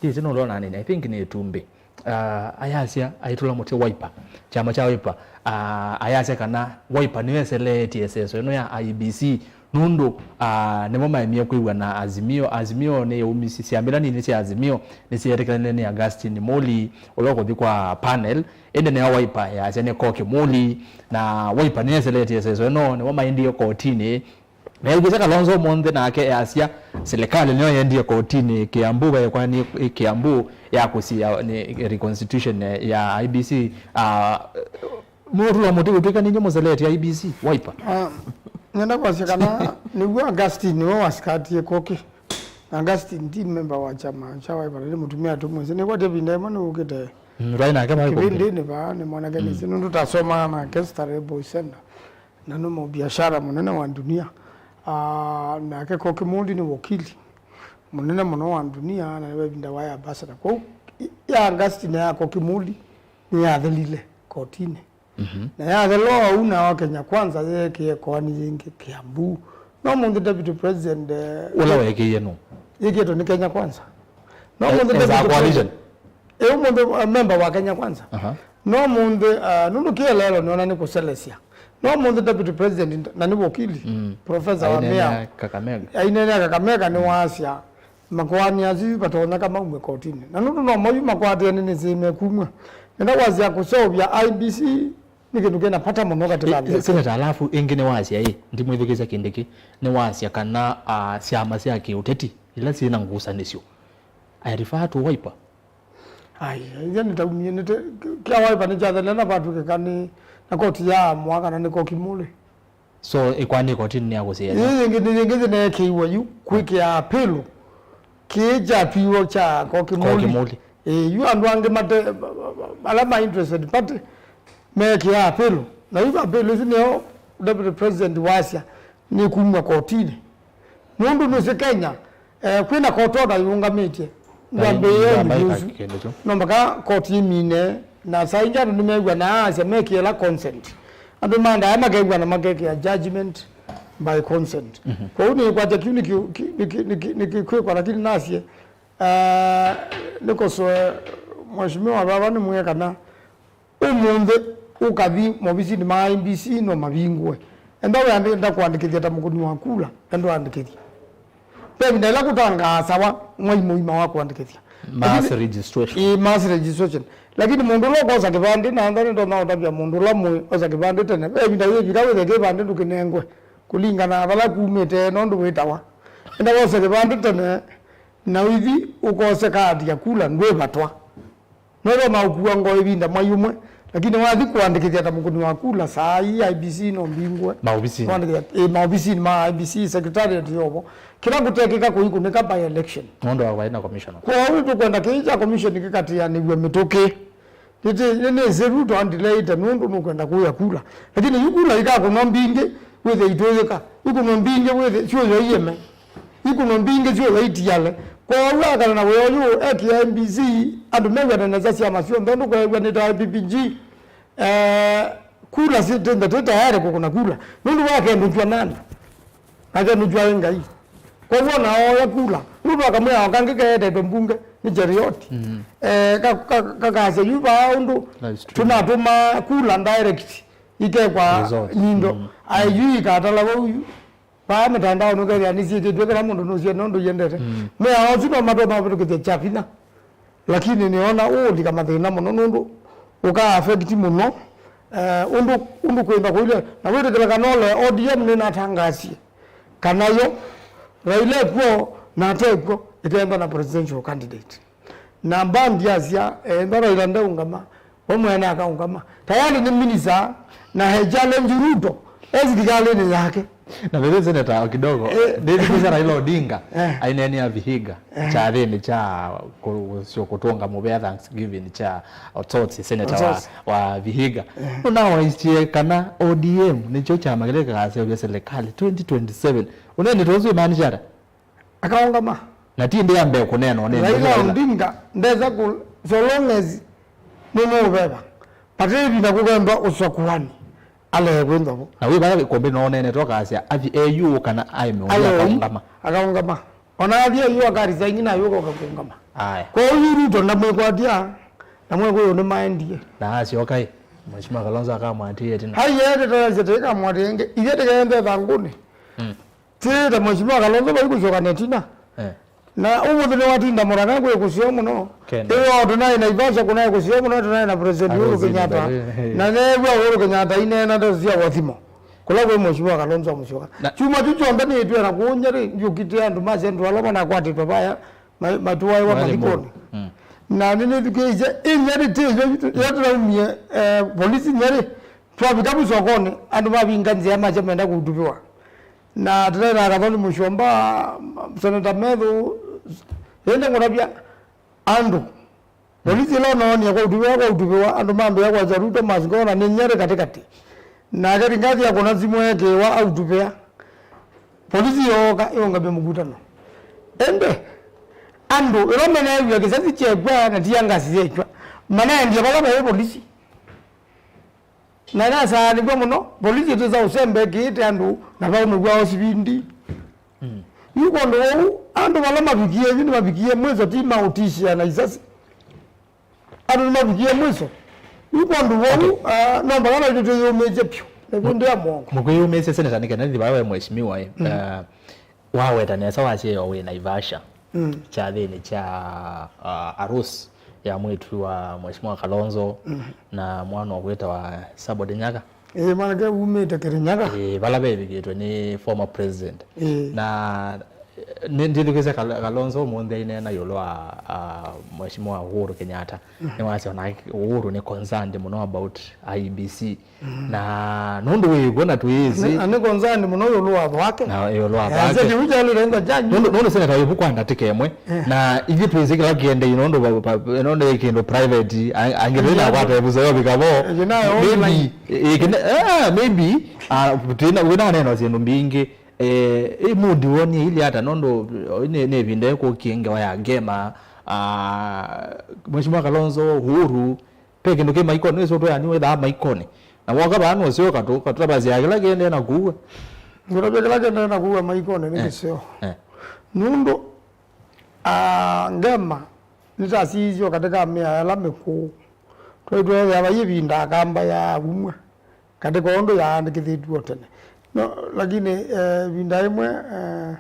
Ndĩsĩ nũlona nini, I think nĩ Ĩtumbĩ. Ah, ayasya aitũla mũtĩ Wiper, kyama kya Wiper. Ah, ayasya kana Wiper nĩyo ĩseleetye ĩseso ĩno ya I E B C. Nũndũ, ah, nĩmo maemie kwĩw'a na Azimio. Azimio nĩyaumisye syambĩla nini sya Azimio, nĩsyeetĩkĩlane nĩ Augustine Muli, ũla ũkũthi kwa panel. Ĩndĩ nĩyo Wiper yasya nĩ Koki Muli, na Wiper nĩyeseletie ĩseso ĩno, nĩmo maendie kotinĩ. Meevikĩsya Kalonzo ũmũnthĩ nake easya silikalĩ nĩyo yendie kotinĩ Kiambu, vaekwa nĩ Kiambu ya kũsia nĩ reconstitution ya I E B C. Ah, Nũtũla mũtĩ wĩtw'ĩka ninyi mũseleetye I E B C, Wiper. Ah, nenda kwasya kana nĩw'o Augustine nĩwe wasikatie Koki. Na Augustine ti member wa kyama kya Wiper, nĩ mũtumĩa tu mwĩsĩ. Nĩkwatĩ ĩvinda ĩmwe nĩwũkĩte Mm, twaĩ nake Michael. Kĩvĩndĩnĩ vaa, nĩ mwanake nĩsĩ, nũndũ tasomaa nake Starehe Boys Center. Na nĩ mũbiashara mũnene wa dunia. Ah, nake Koki Muli nĩ wakili mũnene mũno wa dunia, na nĩwe ĩvinda waĩ ambassador. Kwoou, i-, ya Augustine ya Koki Muli nĩyathelile kotinĩ. Mhm. Na yathelwa ũu, nao Kenya Kwanza yeekie koani yĩngĩ Kiambu. No mũnthĩ deputy president, eh, Ũla weekĩie nũ? Yĩkĩtwe nĩ Kenya Kwanza. No Eh, mũnthĩ as a deputy coalition? President, eh, ũmũnthĩ, uh, member wa Kenya Kwanza. Aha. No mũnthĩ, uh, nũndũ kĩeleelo nĩona nĩ kũselesya. No mũnthĩ deputy president na nĩ wakili, Mm. Professor Aineenea Wamĩa, Kakamega. Aineenea Kakamega nĩwaasya, makoani asu yu vatonyeka maume kotinĩ. Na nũndũ no mo yu makwatĩe nĩ nĩsĩ mekumw'a. Nenda kwasya kũseũvya I E B C nĩ kĩndũ kĩna vata mũno katika nthĩ. Seneta, alafu ĩngĩ nĩwasya ĩ, ndimwĩthukĩĩsya Kindiki, nĩwasya kana, ah, syama sya kĩũteti ila syĩ na ngusanĩsyo. I refer to Wiper. Ai, ĩthya nĩtaumie nĩte, kya Wiper nĩkyathelea na vatw'ĩkĩka nĩ, na koti yaamũa kana nĩ Koki Muli. So, ĩkwanĩ kotinĩ nĩ ya kũsĩĩa. Ĩĩ yĩngĩ nĩ yĩngĩ yĩneekĩiwe yu kwĩkĩa apĩlo kĩĩ kya piwo kya Koki Muli. Koki Muli. Ĩĩ, yu andũ angĩ mate, ala ma interested party meekĩa apĩlo. Na yu apĩlo ĩsu nĩyo deputy president wasya nĩ kumw'a kotinĩ. Nũndũ nũsĩ Kenya, eh, kwĩna court order yĩũngamĩtye. Ndwambĩĩe ũndũ ũsu. No mpaka court yĩmine, na saa ingĩ andũ nĩmew'a na asya mekĩela consent. Andũ mandaa makew'a na makekĩa judgment by consent. Mhm. Kwoou nĩkwatya kĩu nĩkĩ-, kĩ-, nĩkĩ-, nĩkĩ-, nĩkĩkwĩkwa, lakini nasye, eh, nĩkosoe mheshimiwa vava nĩmwĩe kana Ũmũnthĩ ũkathi maovisinĩ ma I E B C no mavingũe. Enda wĩandĩka kũandĩkĩthya ta mũkũni wa kula, enda ũandĩkĩthye. Ve ĩvinda ĩla kũtangaasawa mwai mũima wa kũandĩkĩthya. Mass registration. Ĩĩ, mass registration. Lakini mũndũ ũla ũkosa kĩvandĩ, na ntha nĩndonya ũtavya mũndũ ũla mũĩ osa kĩvandĩ tene. Ve ĩvinda yĩvika wĩthe kĩvandĩ ndũkĩnengwe kũlingana na vala kumĩte nũndũ wĩtawa. Enda wose kĩvandĩ tene, na ũithi ũkose kaati ya kula ndwĩvatwa. Noĩthwa maũkua ngoo ĩvinda mwai ũmwe, lakini wathi kũandĩkĩthya ta mũkũni wa kula, saa ii I E B C no mbingũe. Maovisinĩ. Kũandĩkĩthya, ĩ, maovisinĩ ma I E B C, secretariat yovo. Kĩla kũtekĩka kũikũnĩka by election. Nũndũ wa vaĩ na commissioner. Kwoou tũkwenda kĩĩ kya commission kĩkatĩanĩw'e mĩtũkĩ. Nĩtĩ-, nĩ, nĩsĩ Ruto andileĩte nũndũ nũkwenda kũya kula. Lakini yu kula ikakũnwa mbingĩ, wĩthe itũyĩka. Ikũnwa mbingĩ, wĩthe syũywa ieme. Ikũnwa mbingĩ syũywa itiale. Kwoou akana na wĩa ũyũ, ekĩa M B C, andũ mew'ane nesa syama syonthe, ũndũ kweew'a nĩ ta P P G, eh, kula sitenda twĩ tayari kũkũna kula. Nũndũ wakenũkw'a nani? Nakenũkw'a ĩ Ngai. Kwoou ona ooya kula. Nũndũ akamwĩa o kangĩ keetetwe mbunge nĩ Cherioti. Mm. Eh, ka-, ka-, kakasya yu vaa ũndũ Live stream. Tũnatũma kula direct ikekwa Result. Nyindo. Mm. Ayu ikatala vau yu. Vaa mĩtandaonĩ ũkethĩa nĩsyĩkĩtw'e, kĩla mũndũ nũsĩe nũndũ yendete. Mm. Mĩao asu no matonya ũvĩtũkĩthya kya vinya. Lakini nĩona ũũlika mathĩna mũno nũndũ ũka affect mũno, eh, ũndũ, ũndũ kwĩmba kũilye. Na wĩtĩkĩla kana ole O D M nĩnatangasie kana yo Raila ekw'o na atekw'o, ĩkenda na presidential candidate. Na mbandi yasya, eh, enda Raila ndaũngama, we mwene akaũngama. Tayari nĩ minister, na he challenge Ruto, e silikalĩnĩ yake. Na vĩvĩ seneta kidogo, eh, ndĩthikĩsya Raila Odinga, eh, aineenea Vihiga, eh, kyathĩnĩ kya kũ-, kũ-, kũtũnga mũvea Thanksgiving kya Otsotsi, seneta wa, Otsotsi, wa Vihiga. Eh. Nũnawaisye kana O D M nĩkyo kyama kĩla kĩkaseũvya serikali twenty twenty-seven. Ũneenete ũsu imaanisha ata? Akaũngama. Na ti ĩndĩ ya mbee kũneena ũneenete Raila Raila. Odinga ndesa ku, so long as nũmũũveva. Vate ĩvinda kũkendwa ũswakuani. Alee kwĩ nzovu. Na wĩ vaya ĩkũmbĩ no ũneenete ũkasya, athi E U kana aĩ mĩũnĩ, aĩ akaũngama. Akaũngama. Ona athi E U akarisaini na ayũka ũkakũngama. Aya. Kwoou yu Ruto ndamwĩkwatya, na mwekũyũ nĩmaendie. Na asyoka ĩ, Mheshimiwa Kalonzo akamwatĩĩa ĩtina. Aiee, tĩtayasya tĩkamwatĩĩa ĩngĩ. Ithyĩ tĩkeende thangũnĩ. Mm. Ti ta Mheshimiwa Kalonzo vai kũsyoka na ĩtina. Eh. Na ũmũnthĩ nĩwatinda Mũrang'a kwĩ kũseo mũno. Kenda. Ĩyo tũnaĩ Naivasha kũnaĩ kũseo mũno, tũnaĩ na President Uhuru Kenyatta. Arosinda, eh. Na neew'a Uhuru Kenyatta aineena ndeto sya ũathimo. Kũla kwĩ Mheshimiwa Kalonzo Musyoka. Na kyumwa kyu kyonthe nĩtwĩa na kũũ Nyeri, ndyũkitĩe andũ ma Central ala manakwatĩtwe vaya, ma-, matũaĩwa mathikoni. Mm. Na nĩnĩthukĩĩsye, ĩ Nyeri tĩ yo, yo tũnaumie, eh, polisi Nyeri, twavika vu sokonĩ, andũ mavinga nzĩa makya menda kũutuvĩwa. Na tũnaĩ na Gathoni Mũsyomba, Seneta Methu, ĩndĩ ngũtavya andũ. Polisi ĩla ũnoonie kwa ũtuvĩwa, kwa ũtuvĩwa, andũ mambĩĩa kwasya Ruto must go, na nĩ Nyeri katĩkatĩ. Nake Rigathi akũna simũ ekĩĩwa autuvĩa. Polisi yooka ĩũngamya mũkutano. Ĩndĩ andũ ĩla meneew'a kĩsasi kyekw'a na tia ngasi yekw'a, manaendie vala vaĩ polisi. Na nasaanĩw'a mũno, polisi ĩtĩsa ũsembe ĩkĩĩte andũ na vaũmĩw'ao sivindi. Mm. Yu kwondũ wou, andũ vala mavikie, yu nĩmavikie mwĩso, ti maũtishĩa na isasi. Andũ nĩmavikie mwĩso. Yu kwondũ wou, okay, ah, no mpaka na itũ twĩyũmĩĩsye vyũ. Na ĩvĩndĩ ya mwongo. Mũkwĩyũmĩĩsya seneta nĩ kenda nĩthi vaa we mheshimiwa, eh, mm, eh, waweta nesa wasya yo wĩ Naivasha. Mm. Kyathĩnĩ kya, uh, arus ya mwĩtu wa Mheshimiwa Kalonzo, mm, na mwana ũkwĩtawa Sabot Nyaga. Ĩĩ, mwanake umĩte Kirinyaga. Ĩĩ, vala vevikĩtwe nĩ former president. Ĩĩ. Na, eh, nĩ-, ndĩthukĩsya Kal-, Kalonzo ũmũnthĩ aineena ĩũlũ wa, uh, Mheshimiwa Uhuru Kenyatta. Mm. Nĩwasya ona Uhuru nĩ concerned mũno about I E B C. Na nũndũ wĩ w'o na twĩsĩ. Na nĩ concern mũno ĩũlũ wa watho wake. Na ĩũlũ wa watho wake. Kĩu kyaĩlĩte nza kyanyu. Nũndũ, nũndũ seneta wĩ vu kwa ndatĩka ĩmwe. Eh. Na ithyĩ twĩsĩ kĩla kĩendei nũndũ va, va, nũndũ ĩ kĩndũ private, a-, angĩ twĩ na kwata ĩvuso yo vika vo. Maybe, ĩ, kĩne-, eh, maybe, ah, twĩ na, wĩ na neno syĩndũ mbingĩ. Eh, ĩ mood wonie ili ata nũndũ, eh, nĩ, nĩ ĩvinda ĩkũkie ngewa ya ngema, ah, Mheshimiwa Kalonzo, Uhuru, Ve kĩndũ kĩ maikoni, wĩsĩ ũtũyanĩ wĩthaa maikoni. Na woka vaa nũseo katũ, katũtavasya kĩla kĩendee na kuwa. Ngũtavya kĩla kĩendee na kuwa maikoni nĩ, eh, kĩseo. Eh. Nũndũ, ah, ngema nĩtasisyo katĩ ka mĩao ĩla mĩkũũ. Twaĩ tweethĩa vai ĩvinda akamba yaumw'a katĩ ka ũndũ yaandĩkĩthĩtw'e o tene. No, lakini, eh, ĩvinda ĩmwe, eh,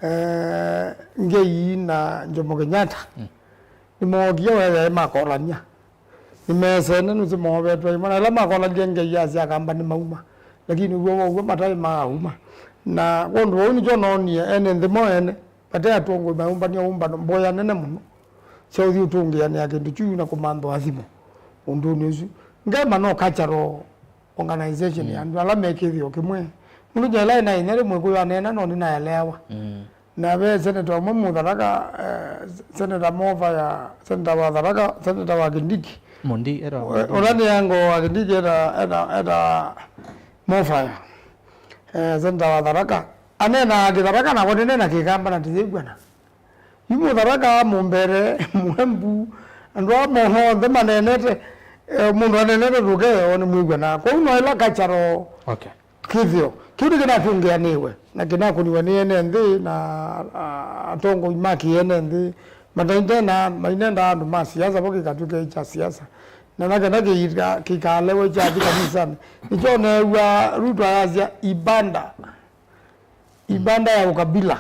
eh, Ngei na Jomo Kenyatta, mm, nĩmookie weethĩa makolany'a. Nĩmeesene nũsĩ moovetwe ĩmwe, na ĩla makolany'a Ngei asya akamba nĩmauma, lakini w'o wow'o mataĩ maauma. Na kwondũ vau nĩkyo noonie ene nthĩ mo ene vate atongoi mayũmbanie ũmbano mboya nene mũno sya ũthi ũtũngĩanĩa kĩndũ kyu na kũmantha ũathimo ũndũnĩ ũsu. Ngema no cultural organization, mm, ya andũ ala me kĩthĩo kĩmwe. Mũndũ nyaĩla ena inya rĩmwe kũyo aneena no nĩnaeleawa. Mm. Na ve seneta ũmwe Mũtharaka, eh, seneta Movaya, seneta wa Tharaka, seneta wa Kindiki. Mundi, era. Ũ-, ũla nĩ ango wa Kindiki eta, eta, eta Movaya. Eh, seneta wa Tharaka. Aneenaa Kĩtharaka nakwa nĩneena Kĩkamba na tũyĩw'ana. Yu Mũtharaka, Mũmbere, Mũembu, andũ aa monthe maneenete, eh, mũndũ aneenete tũkeo nĩmwĩw'anaa. Kwoou no ĩla cultural. Okay. Kĩthĩo kĩu nĩkĩnatũngĩanĩwe na kĩnakũniwe nĩ ene nthĩ na, a, atongoi ma kĩene nthĩ matainena, mainendaa andũ ma siasa vo kĩkatw'ĩka kya siasa. Na na kenda kĩika-, kĩkalewe kyathi kanisanĩ. Nĩkyo neew'a Ruto ayasya ibada, ibada ya ukabila.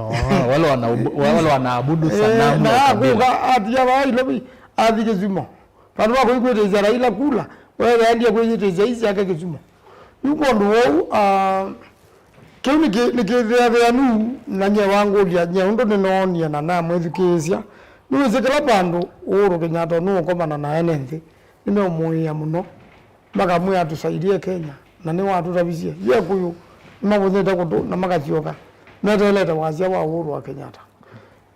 Oh, wale wana-, wale wanaabudu sanamu na ya kabila. Akuka atia vaa Nairobi, athi Kisumu. Vandu va kũikwĩtĩsya Raila kula, wewe aendie kwĩyĩtĩsya isi yake Kisumu. Yu kwondũ wou, ah, kĩu nĩkĩthĩathĩanu, na nyie wangũlya, nyie ũndũ nĩnoonie na namwĩthukĩĩsya. Nĩwĩsĩ kĩla vandũ Uhuru Kenyatta nũũkomana na ene nthĩ, nĩmeũmũĩĩa mũno. Makamwĩa, "Tusaidie Kenya," na nĩwatũtavisye. Ye kũyũ nĩmavũthĩte kũtũ na makasyoka meteelete wasya wa Uhuru wa Kenyatta.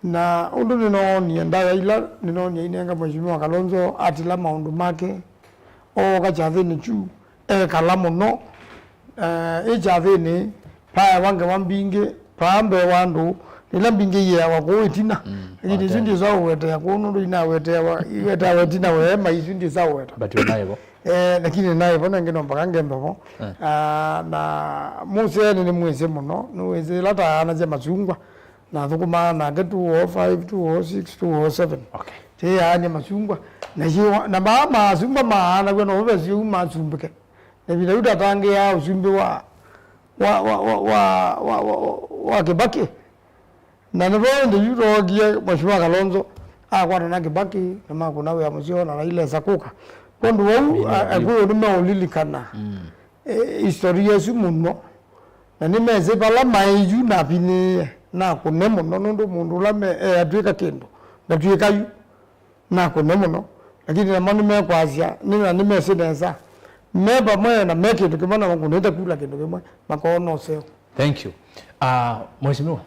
Na ũndũ nĩnoonie ndaĩa ila nĩnoonie inenga Mheshimiwa Kalonzo atila maũndũ make, ooka kyathĩnĩ kyu, ekala mũno, eh, ĩ kyathĩnĩ, paewa ngewa mbingĩ, paa mbee wa andũ, ila mbingĩ iyeawa kũu ĩtina. Mm, lakini isu ndisa ũwetea kũu nũndũ inaweteawa, iweteawa ĩtina weema, isu ndisa ũweta. But wĩnayo vo. Eh, lakini naĩ vo nengĩ no mpaka ngembe vo. Eh. Ah, na mũsee nĩ nĩmwĩsĩ mũno, nĩwĩsĩ ĩla taanasya masungwa, nathũkũmaa nake two oh five, two oh six, two oh seven. Okay. Tĩyaany'a masungwa. Na yiwa, na maa masungwa maanaw'a no vesi ũu masumbĩke. Na ĩvinda yu tatangĩaa ũsumbĩ wa, wa, wa Kĩbakĩ. Na nĩvo ĩndĩ yu tookie Mheshimiwa Kalonzo akwata na Kibaki, na makũna wĩa mũseo na Raila esa kũka. Kwondũ wau, Mĩnĩ a-, ya Ayubu. Akũyũ nĩmeũlilikana, mm, e, historia ĩsu mũno. Na nĩmesĩ vala maĩ yu navinyĩĩe, nakũne mũno, nũndũ mũndũ ũla me, e, atw'ĩka kĩndũ, ndatw'ĩka yu. Nakũne mũno, lakini namo nĩmekwasya, nĩ, na nĩmesĩ nesa. Me vamwe na me kĩndũ kĩmwe na makũnĩte kula kĩndũ kĩmwe, makoona ũseo. Thank you. Ah, Mheshimiwa,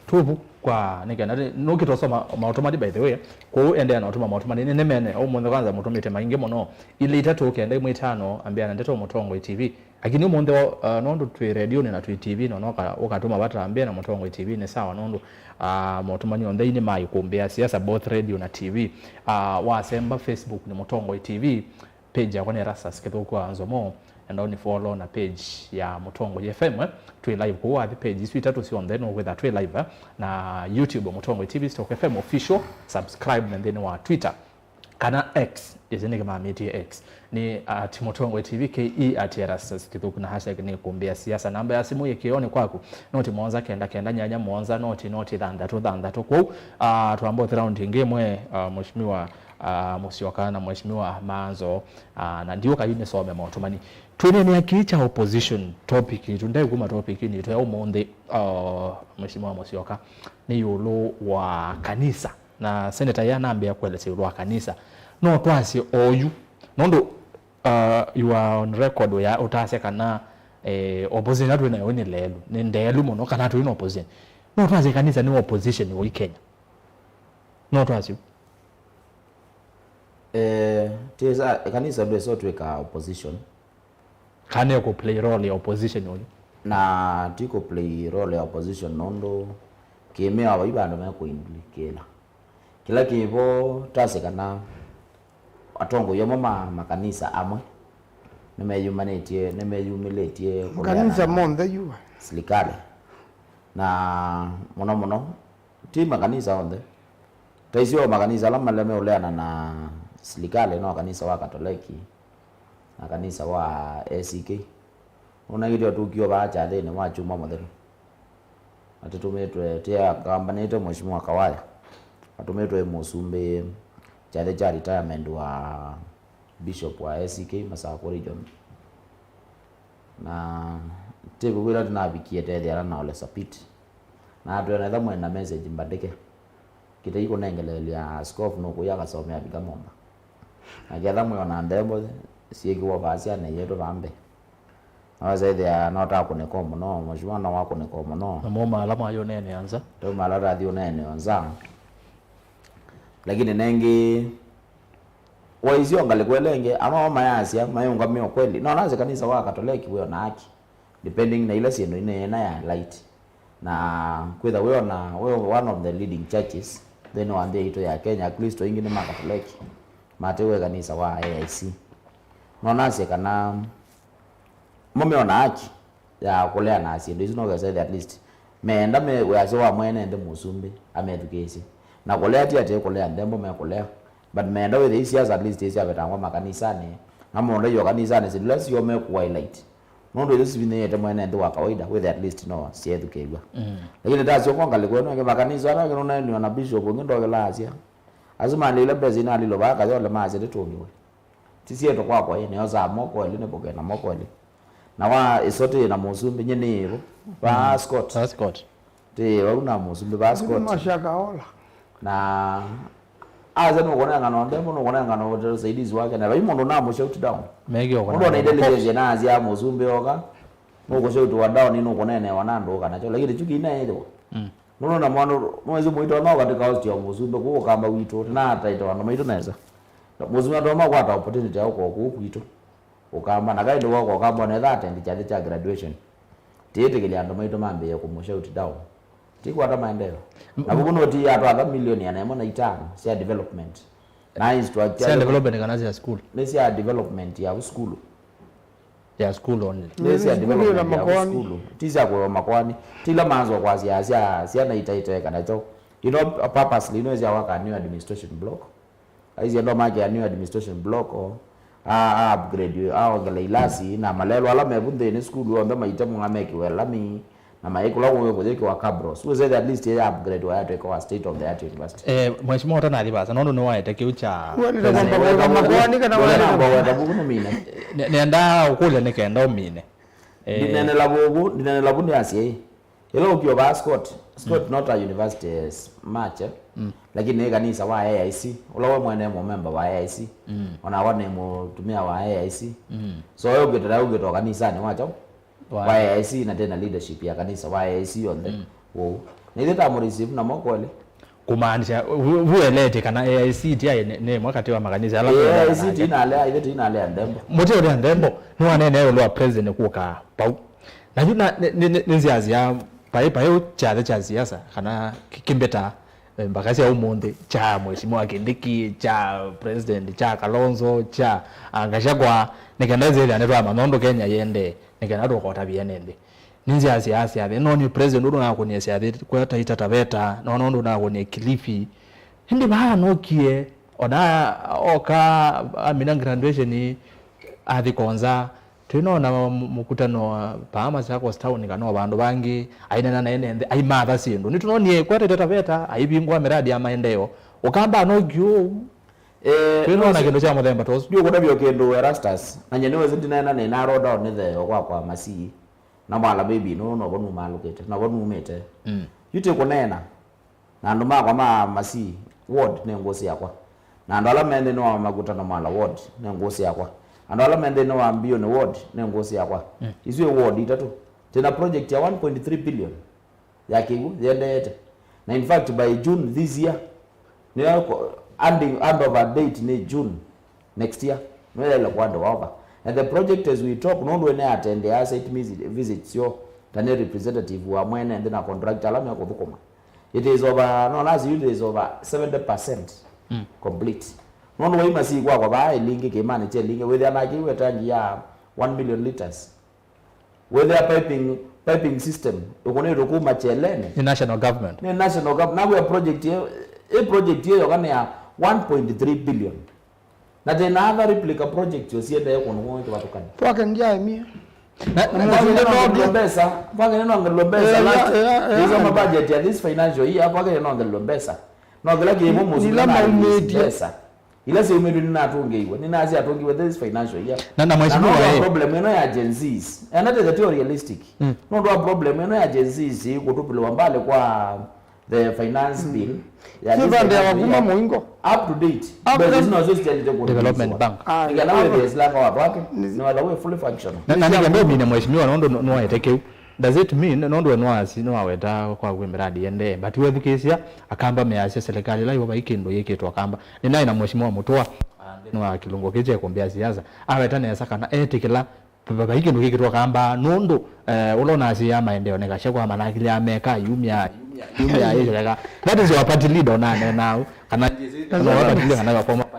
tuvu kwa nĩkenda nũkĩtosoma maũtũmani, by the way, kwoou endeea na ũtũma maũtũmani, nĩ, nĩ mene, ũmũnthĩ kwanza mũtũmĩte maingĩ mũno, ilĩ itatũ kenda ĩmwe itano, ambĩa na ndeto Mũtongoi T V. Lakini ũmũnthĩ wa, uh, nũndũ twĩ redionĩ na twĩ T V, na ũnoka ũkatũma vata mbee na Mũtongoi T V nĩ sawa, nũndũ, uh, motũmani onthe nĩ ma ikumbĩ ya siasa, both radio na T V. Uh, wasemba Facebook nĩ Mũtongoi T V, page yakwa nĩ Erastus Kĩthũku wa Nzomo, enda ũni follow na page ya Mũtongoi F M, eh. Twĩ live kũu wathi page isu itatũ syonthe nũkwĩtha twĩ live, eh, na YouTube Mũtongoi T V stroke F M official, subscribe na nthĩnĩ wa Twitter. Kana X, ĩsĩ nĩkĩmamĩtie X, nĩ at Mũtongoi T V K E, at Erastus Kĩthũku, na hashtag nĩ Kũmbĩa Siasa. Namba ya simũ yĩ kĩonĩ kwaku, noti mũonza kenda kenda nyanya mũonza, noti, noti thanthatũ thanthatũ. Kwoou, ah, twamba ũthi round ĩngĩ ĩmwe, ah, Mheshimiwa, ah, Musyoka na Mheshimiwa Maanzo, ah, na ndiũka yu nĩsome motũmani. Twĩneenea kĩĩ kya opposition topic itũ, ndai kuma topic-inĩ itũ ya ũmũnthĩ, ah, Mheshimiwa Musyoka, nĩ ĩũlũ wa kanisa. Na seneta ya nambĩa kũelesya ĩũlũ wa kanisa. No twasye oyu, nũndũ, uh, you are on record ũya ũtasya kana, eh, opposition ĩla twĩ nayo nĩ leelu, nĩ ndeelu mũno, kana tũi na opposition. No twasye kanisa nĩ opposition ũi Kenya. No twasye. Eh, tisa, kanisa ndwesa ũtwĩka opposition. Kana ĩkũ play role ya opposition ũyu? Na ti kũ play role ya opposition nũndũ kĩmĩao vai vandũ mekũindulĩkĩla. Kĩla kĩvo tasĩ kana atongoi amwe ma makanisa amwe nĩmeyumanĩtye, nĩmeyumĩlĩtye kũleana makanisa na monthe yu silikalĩ. Na mũno mũno, ti makanisa onthe. Ta isio makanisa ala mala meũleana na silikalĩ no kanisa wa Katoleki na kanisa wa A C K. Ũnaĩtye ũtukio vaa kyathĩnĩ wa kyumwa mũthelu. Atũtũmĩtwe, tĩakambanĩte Mheshimiwa Kawaya. Atũmĩtwe mũsumbĩ kyathĩ kya retirement wa Bishop wa A C K Masakũ region. Na tĩvĩw'ĩla tũnavikie tetheana na Ole Sapit. Na atwĩa na etha mwĩ na message mbandĩke. Kĩtei kũnengeleelya askofu nũkũya akasomea vika momba. Na ketha mwĩ ona nthembo syĩkiwa vaasyanĩ yetũ vambe. Na wesa ĩthĩa no takũnĩka mũno, Mheshimiwa no wakũnĩka mũno. Na moma ala mayonene anza. Tuma ala tathi ũnene onza. Lakini nengĩ waisio ngalĩko ĩla ĩngĩ, ama mayasya, mayũngamĩa ũkweli. No nasi kanisa wa Katoleki wĩ ona haki, depending na ila syĩndũ ina ĩna ya light. Na kwĩtha wĩ ona, wĩ one of the leading churches nthĩnĩ wa nthĩ yaitũ ya Kenya, Aklĩsto aingĩ nĩ ma Katoleki, matewe kanisa wa A I C. No nasye kana mo meona haki ya kũlea na syĩndũ isu, no kesa at least meenda me wĩasyo wa mwene nthĩ mũsumbĩ amethukĩĩsye. Na kũlea ti atĩ kũlea nthembo mekũlea, but meenda wĩthĩ isiasa at least isyavetangwa makanisanĩ, na mũndũ aiyo kanisanĩ syĩndũ ila sio mekũ highlight. Nũndũ isu sivinyĩĩte mwene nthĩ wa kawaida, wĩthe at least no syethukĩĩw'a. Mm. Lakini tasyoka ngalĩko ĩno ĩngĩ, makanisa ala angĩ nũneenĩwa na bishop ũngĩ ndokĩla asya, asu malĩile mbesa inalilo vaa kayole masya tĩtũngĩwe. Ti syetu kwakwa ĩ, nĩosaa moko elĩ nĩvũke na moko elĩ. Na wa ĩso tĩ na mũsumbĩ, nyie nĩ ĩvo. Vaa Scott. Vaa Scott. Tĩ vau na mũsumbĩ vaa Scott. Mashakaola. Na aza nũkũnengana nthembo, nũkũnengana usaidizi wake, na vai mũndũ na mũ shout down. Meki ũkũnengana. Mũndũ ona intelligence na asia mũsumbĩ oka, nũkũ shout wa down, nũkũnenewa na andũ kana kyo, lakini kyu kinaĩthĩwa. Mm. Nũndũ na mwana nũwezi mũito no katika host ya mũsumbĩ kũ ũkamba witũ, na ataita andũ maitũ nesa. Mũsumbĩ atoma kwata opportunity ya ũko kũ kwitũ. Ũkamba, na kaĩndĩ woko ũkamba onetha attend kyathĩ kya graduation. Tiĩtĩkĩlya andũ maitũ mambĩĩe kũmũ shout down. Tikwata maendeeo. Na vuku no ti atwatha milioni ana ĩmwe na itano sya development. Na instructor sya development kana sya school? Nĩ sya development ya sukulu. Ya school only. Nĩ sya development ya sukulu. Ti sya kũĩwa makoani. Ti ila manzwa kwasya sya syana itaite kana kyo. You know, purposely, you know, sya waka new administration block. Aisye ndo makĩa new administration block, a, a upgrade, aongela ilasi, na malelwa ala mevu nthĩnĩ sukulu onthe maite mũng'a mekĩwe lami, na maikũla kũyĩkĩwa cabros. Wĩsethĩa at least ya upgrade wa yatwĩka wa state of the art university. Eh, mheshimiwa ũtanathi vasa, nũndũ nĩwaete kĩu kya. Wenda kwamba kũĩka makoani kana wenda namba wenda vuku nũmine. Ne-, nenda ũkũlya nĩ kenda ũmine. Eh. Ndinenela vuku, ndinenela vu nĩ asyai. Ĩla ũkio vaa Scott, Scott not a university as much, eh? Mm. Lakini nĩ kanisa wa A I C, ũla we mwene mũmemba wa A I C. Mm. Onakwa nĩ mũtumĩa wa A I C. Mm. So we ũkĩtara ũkĩtwa kanisanĩ wa kyaũ? Wa A I C na tena leadership ya kanisa wa A I C yonthe. Mm. Wou. Na ithe tamũreceive na moko elĩ. Kumaanisha, vu-, vuelete kana A I C ti aĩ nĩ, nĩ ĩmwe katĩ wa makanisa ala. Eh, A I C ti inalea, ithe ti inalea nthembo. Mũti ũlea nthembo, nĩwanene ĩũlũ wa president kũka pau. Na yu na, nĩ, nĩ, nĩ, nĩ nzĩa nzĩa, paĩ, paĩ kyathĩ kya siasa, kana kĩ-, kĩmbeta, eh, mbaka sya ũmũnthĩ, kya Mheshimiwa Kindiki, kya President, kya Kalonzo, kya, ah, Gachagua, nĩ kenda nzĩa nĩtwamanya ũndũ Kenya yĩendee, nĩ kenda tũkotavia nĩ nthĩ. Nĩ nzĩa sya syathĩ, no nĩ president ũndũ nakũnie syathĩ, kwa Taita Taveta, no, no ũndũ nakũnie Kilifi. Ĩndĩ vaa nokie, ona oka, amina graduation, athi Konza, twĩnona mũ-, mũkutano paa Machakos Town kana o vandũ vangĩ, ainena na ene nthĩ, aimatha syĩndũ. Nĩtũnonie kwa Taita Taveta, aivingũa miradi ya maendeeo. Ũkamba nokie ũu, eh, twĩnona kĩndũ kya mũthemba ta ũsu. Ndiũkũtavya kĩndũ Erastus, na nyie nĩwĩsĩ ndinena nĩ narrow down nĩ theo kwakwa Masii. Na mwala maybe, no, novo numalũkĩte, novo numĩte. Mm. Yu ti kũneena. Na andũ makwa ma Masii ward nĩ ngũsĩ yakwa. Na andũ ala me nthĩnĩ wa Makuta na Mwala ward nĩ ngũsĩ yakwa. Andũ ala me nthĩnĩ wa Mbiũnĩ ward nĩ ngũsĩ yakwa. Mm. Isu ĩ ward itatũ. Twĩna project ya one point three billion ya kĩw'ũ yĩendeete. Na in fact, by June this year, nĩyo ko-, ending, end of a date nĩ June next year, nĩyo yaĩle kũandĩwa over. And the project as we talk, nũndũ ene atendea site visit, visits syo, ta nĩ representative wa mwene nthĩ na contractor ala mekũthũkũma. It is over, no, last year it is over seventy percent, mm, complete. Nũndũ waima si kwakwa vaa Ilingi, kĩĩmanĩ kya Ilingi, wĩthĩa na kĩw'ũ tangi ya one million liters. Wĩthĩa piping, piping system ĩkũnĩtwe kuma kyelenĩ. Nĩ national government. Nĩ national government. Nakwĩa project ĩyo, ĩ project ĩyo yoka nĩ ya one point three billion. Na tena other replica project ĩyo siendee kũndũ kũngĩ kĩvathũkany'o. Twake ngiaemie. Na, na, na, na, na, na, mbesa, twake nĩnongelwe mbesa, eh, last, yeah, yeah, yeah, nĩsoma budget ya this financial year, twake nĩnongelwe mbesa. No kĩla kĩvo mũsu nĩla maumĩtye mbesa. Ila syaumĩtwe nĩnatũngĩiwe, nĩnasya atũngĩiwe this financial year. Na, na mheshimiwa, na no eh, problem ĩno ya Gen Zs. And that is the realistic. Mm. Nũndũ wa problem ĩno ya Gen Zs kũtupĩlwa mbali kwa the finance bill ya this financial year. Sivandĩawa kuma mũingo. Up to date. Up to date. Mbesa isu nocio sitialĩte kũ development bank. Ah, nĩkenda wĩthĩe silanga wa vake, nĩwatha wĩ fully functional. Na, na nĩkenda ũmine mheshimiwa nũndũ nũ-, nũwaete kĩu. Does it mean, nũndũ we nĩwasi-, nĩwaweta kwa kwĩ miradi yendee, but wethukĩĩsya, Akamba measya serikali ĩla ĩvo vai kĩndũ yĩkĩtwe Akamba. Nĩnaĩ na Mheshimiwa Mutua, ah, nthĩnĩ wa kĩlungu kĩĩ kya ĩkũmbĩ ya siasa, aweta nesa kana etĩkĩla va-, va-, vai kĩndũ kĩkĩtwe Kamba, nũndũ, eh, ũla ũnasĩĩa maendeeo nĩ Gachagua manakilya meka yumya, yumya, yumya yĩkĩleka. That is your party leader ũnaneenaa, kana, kana your party leader, kana your former party.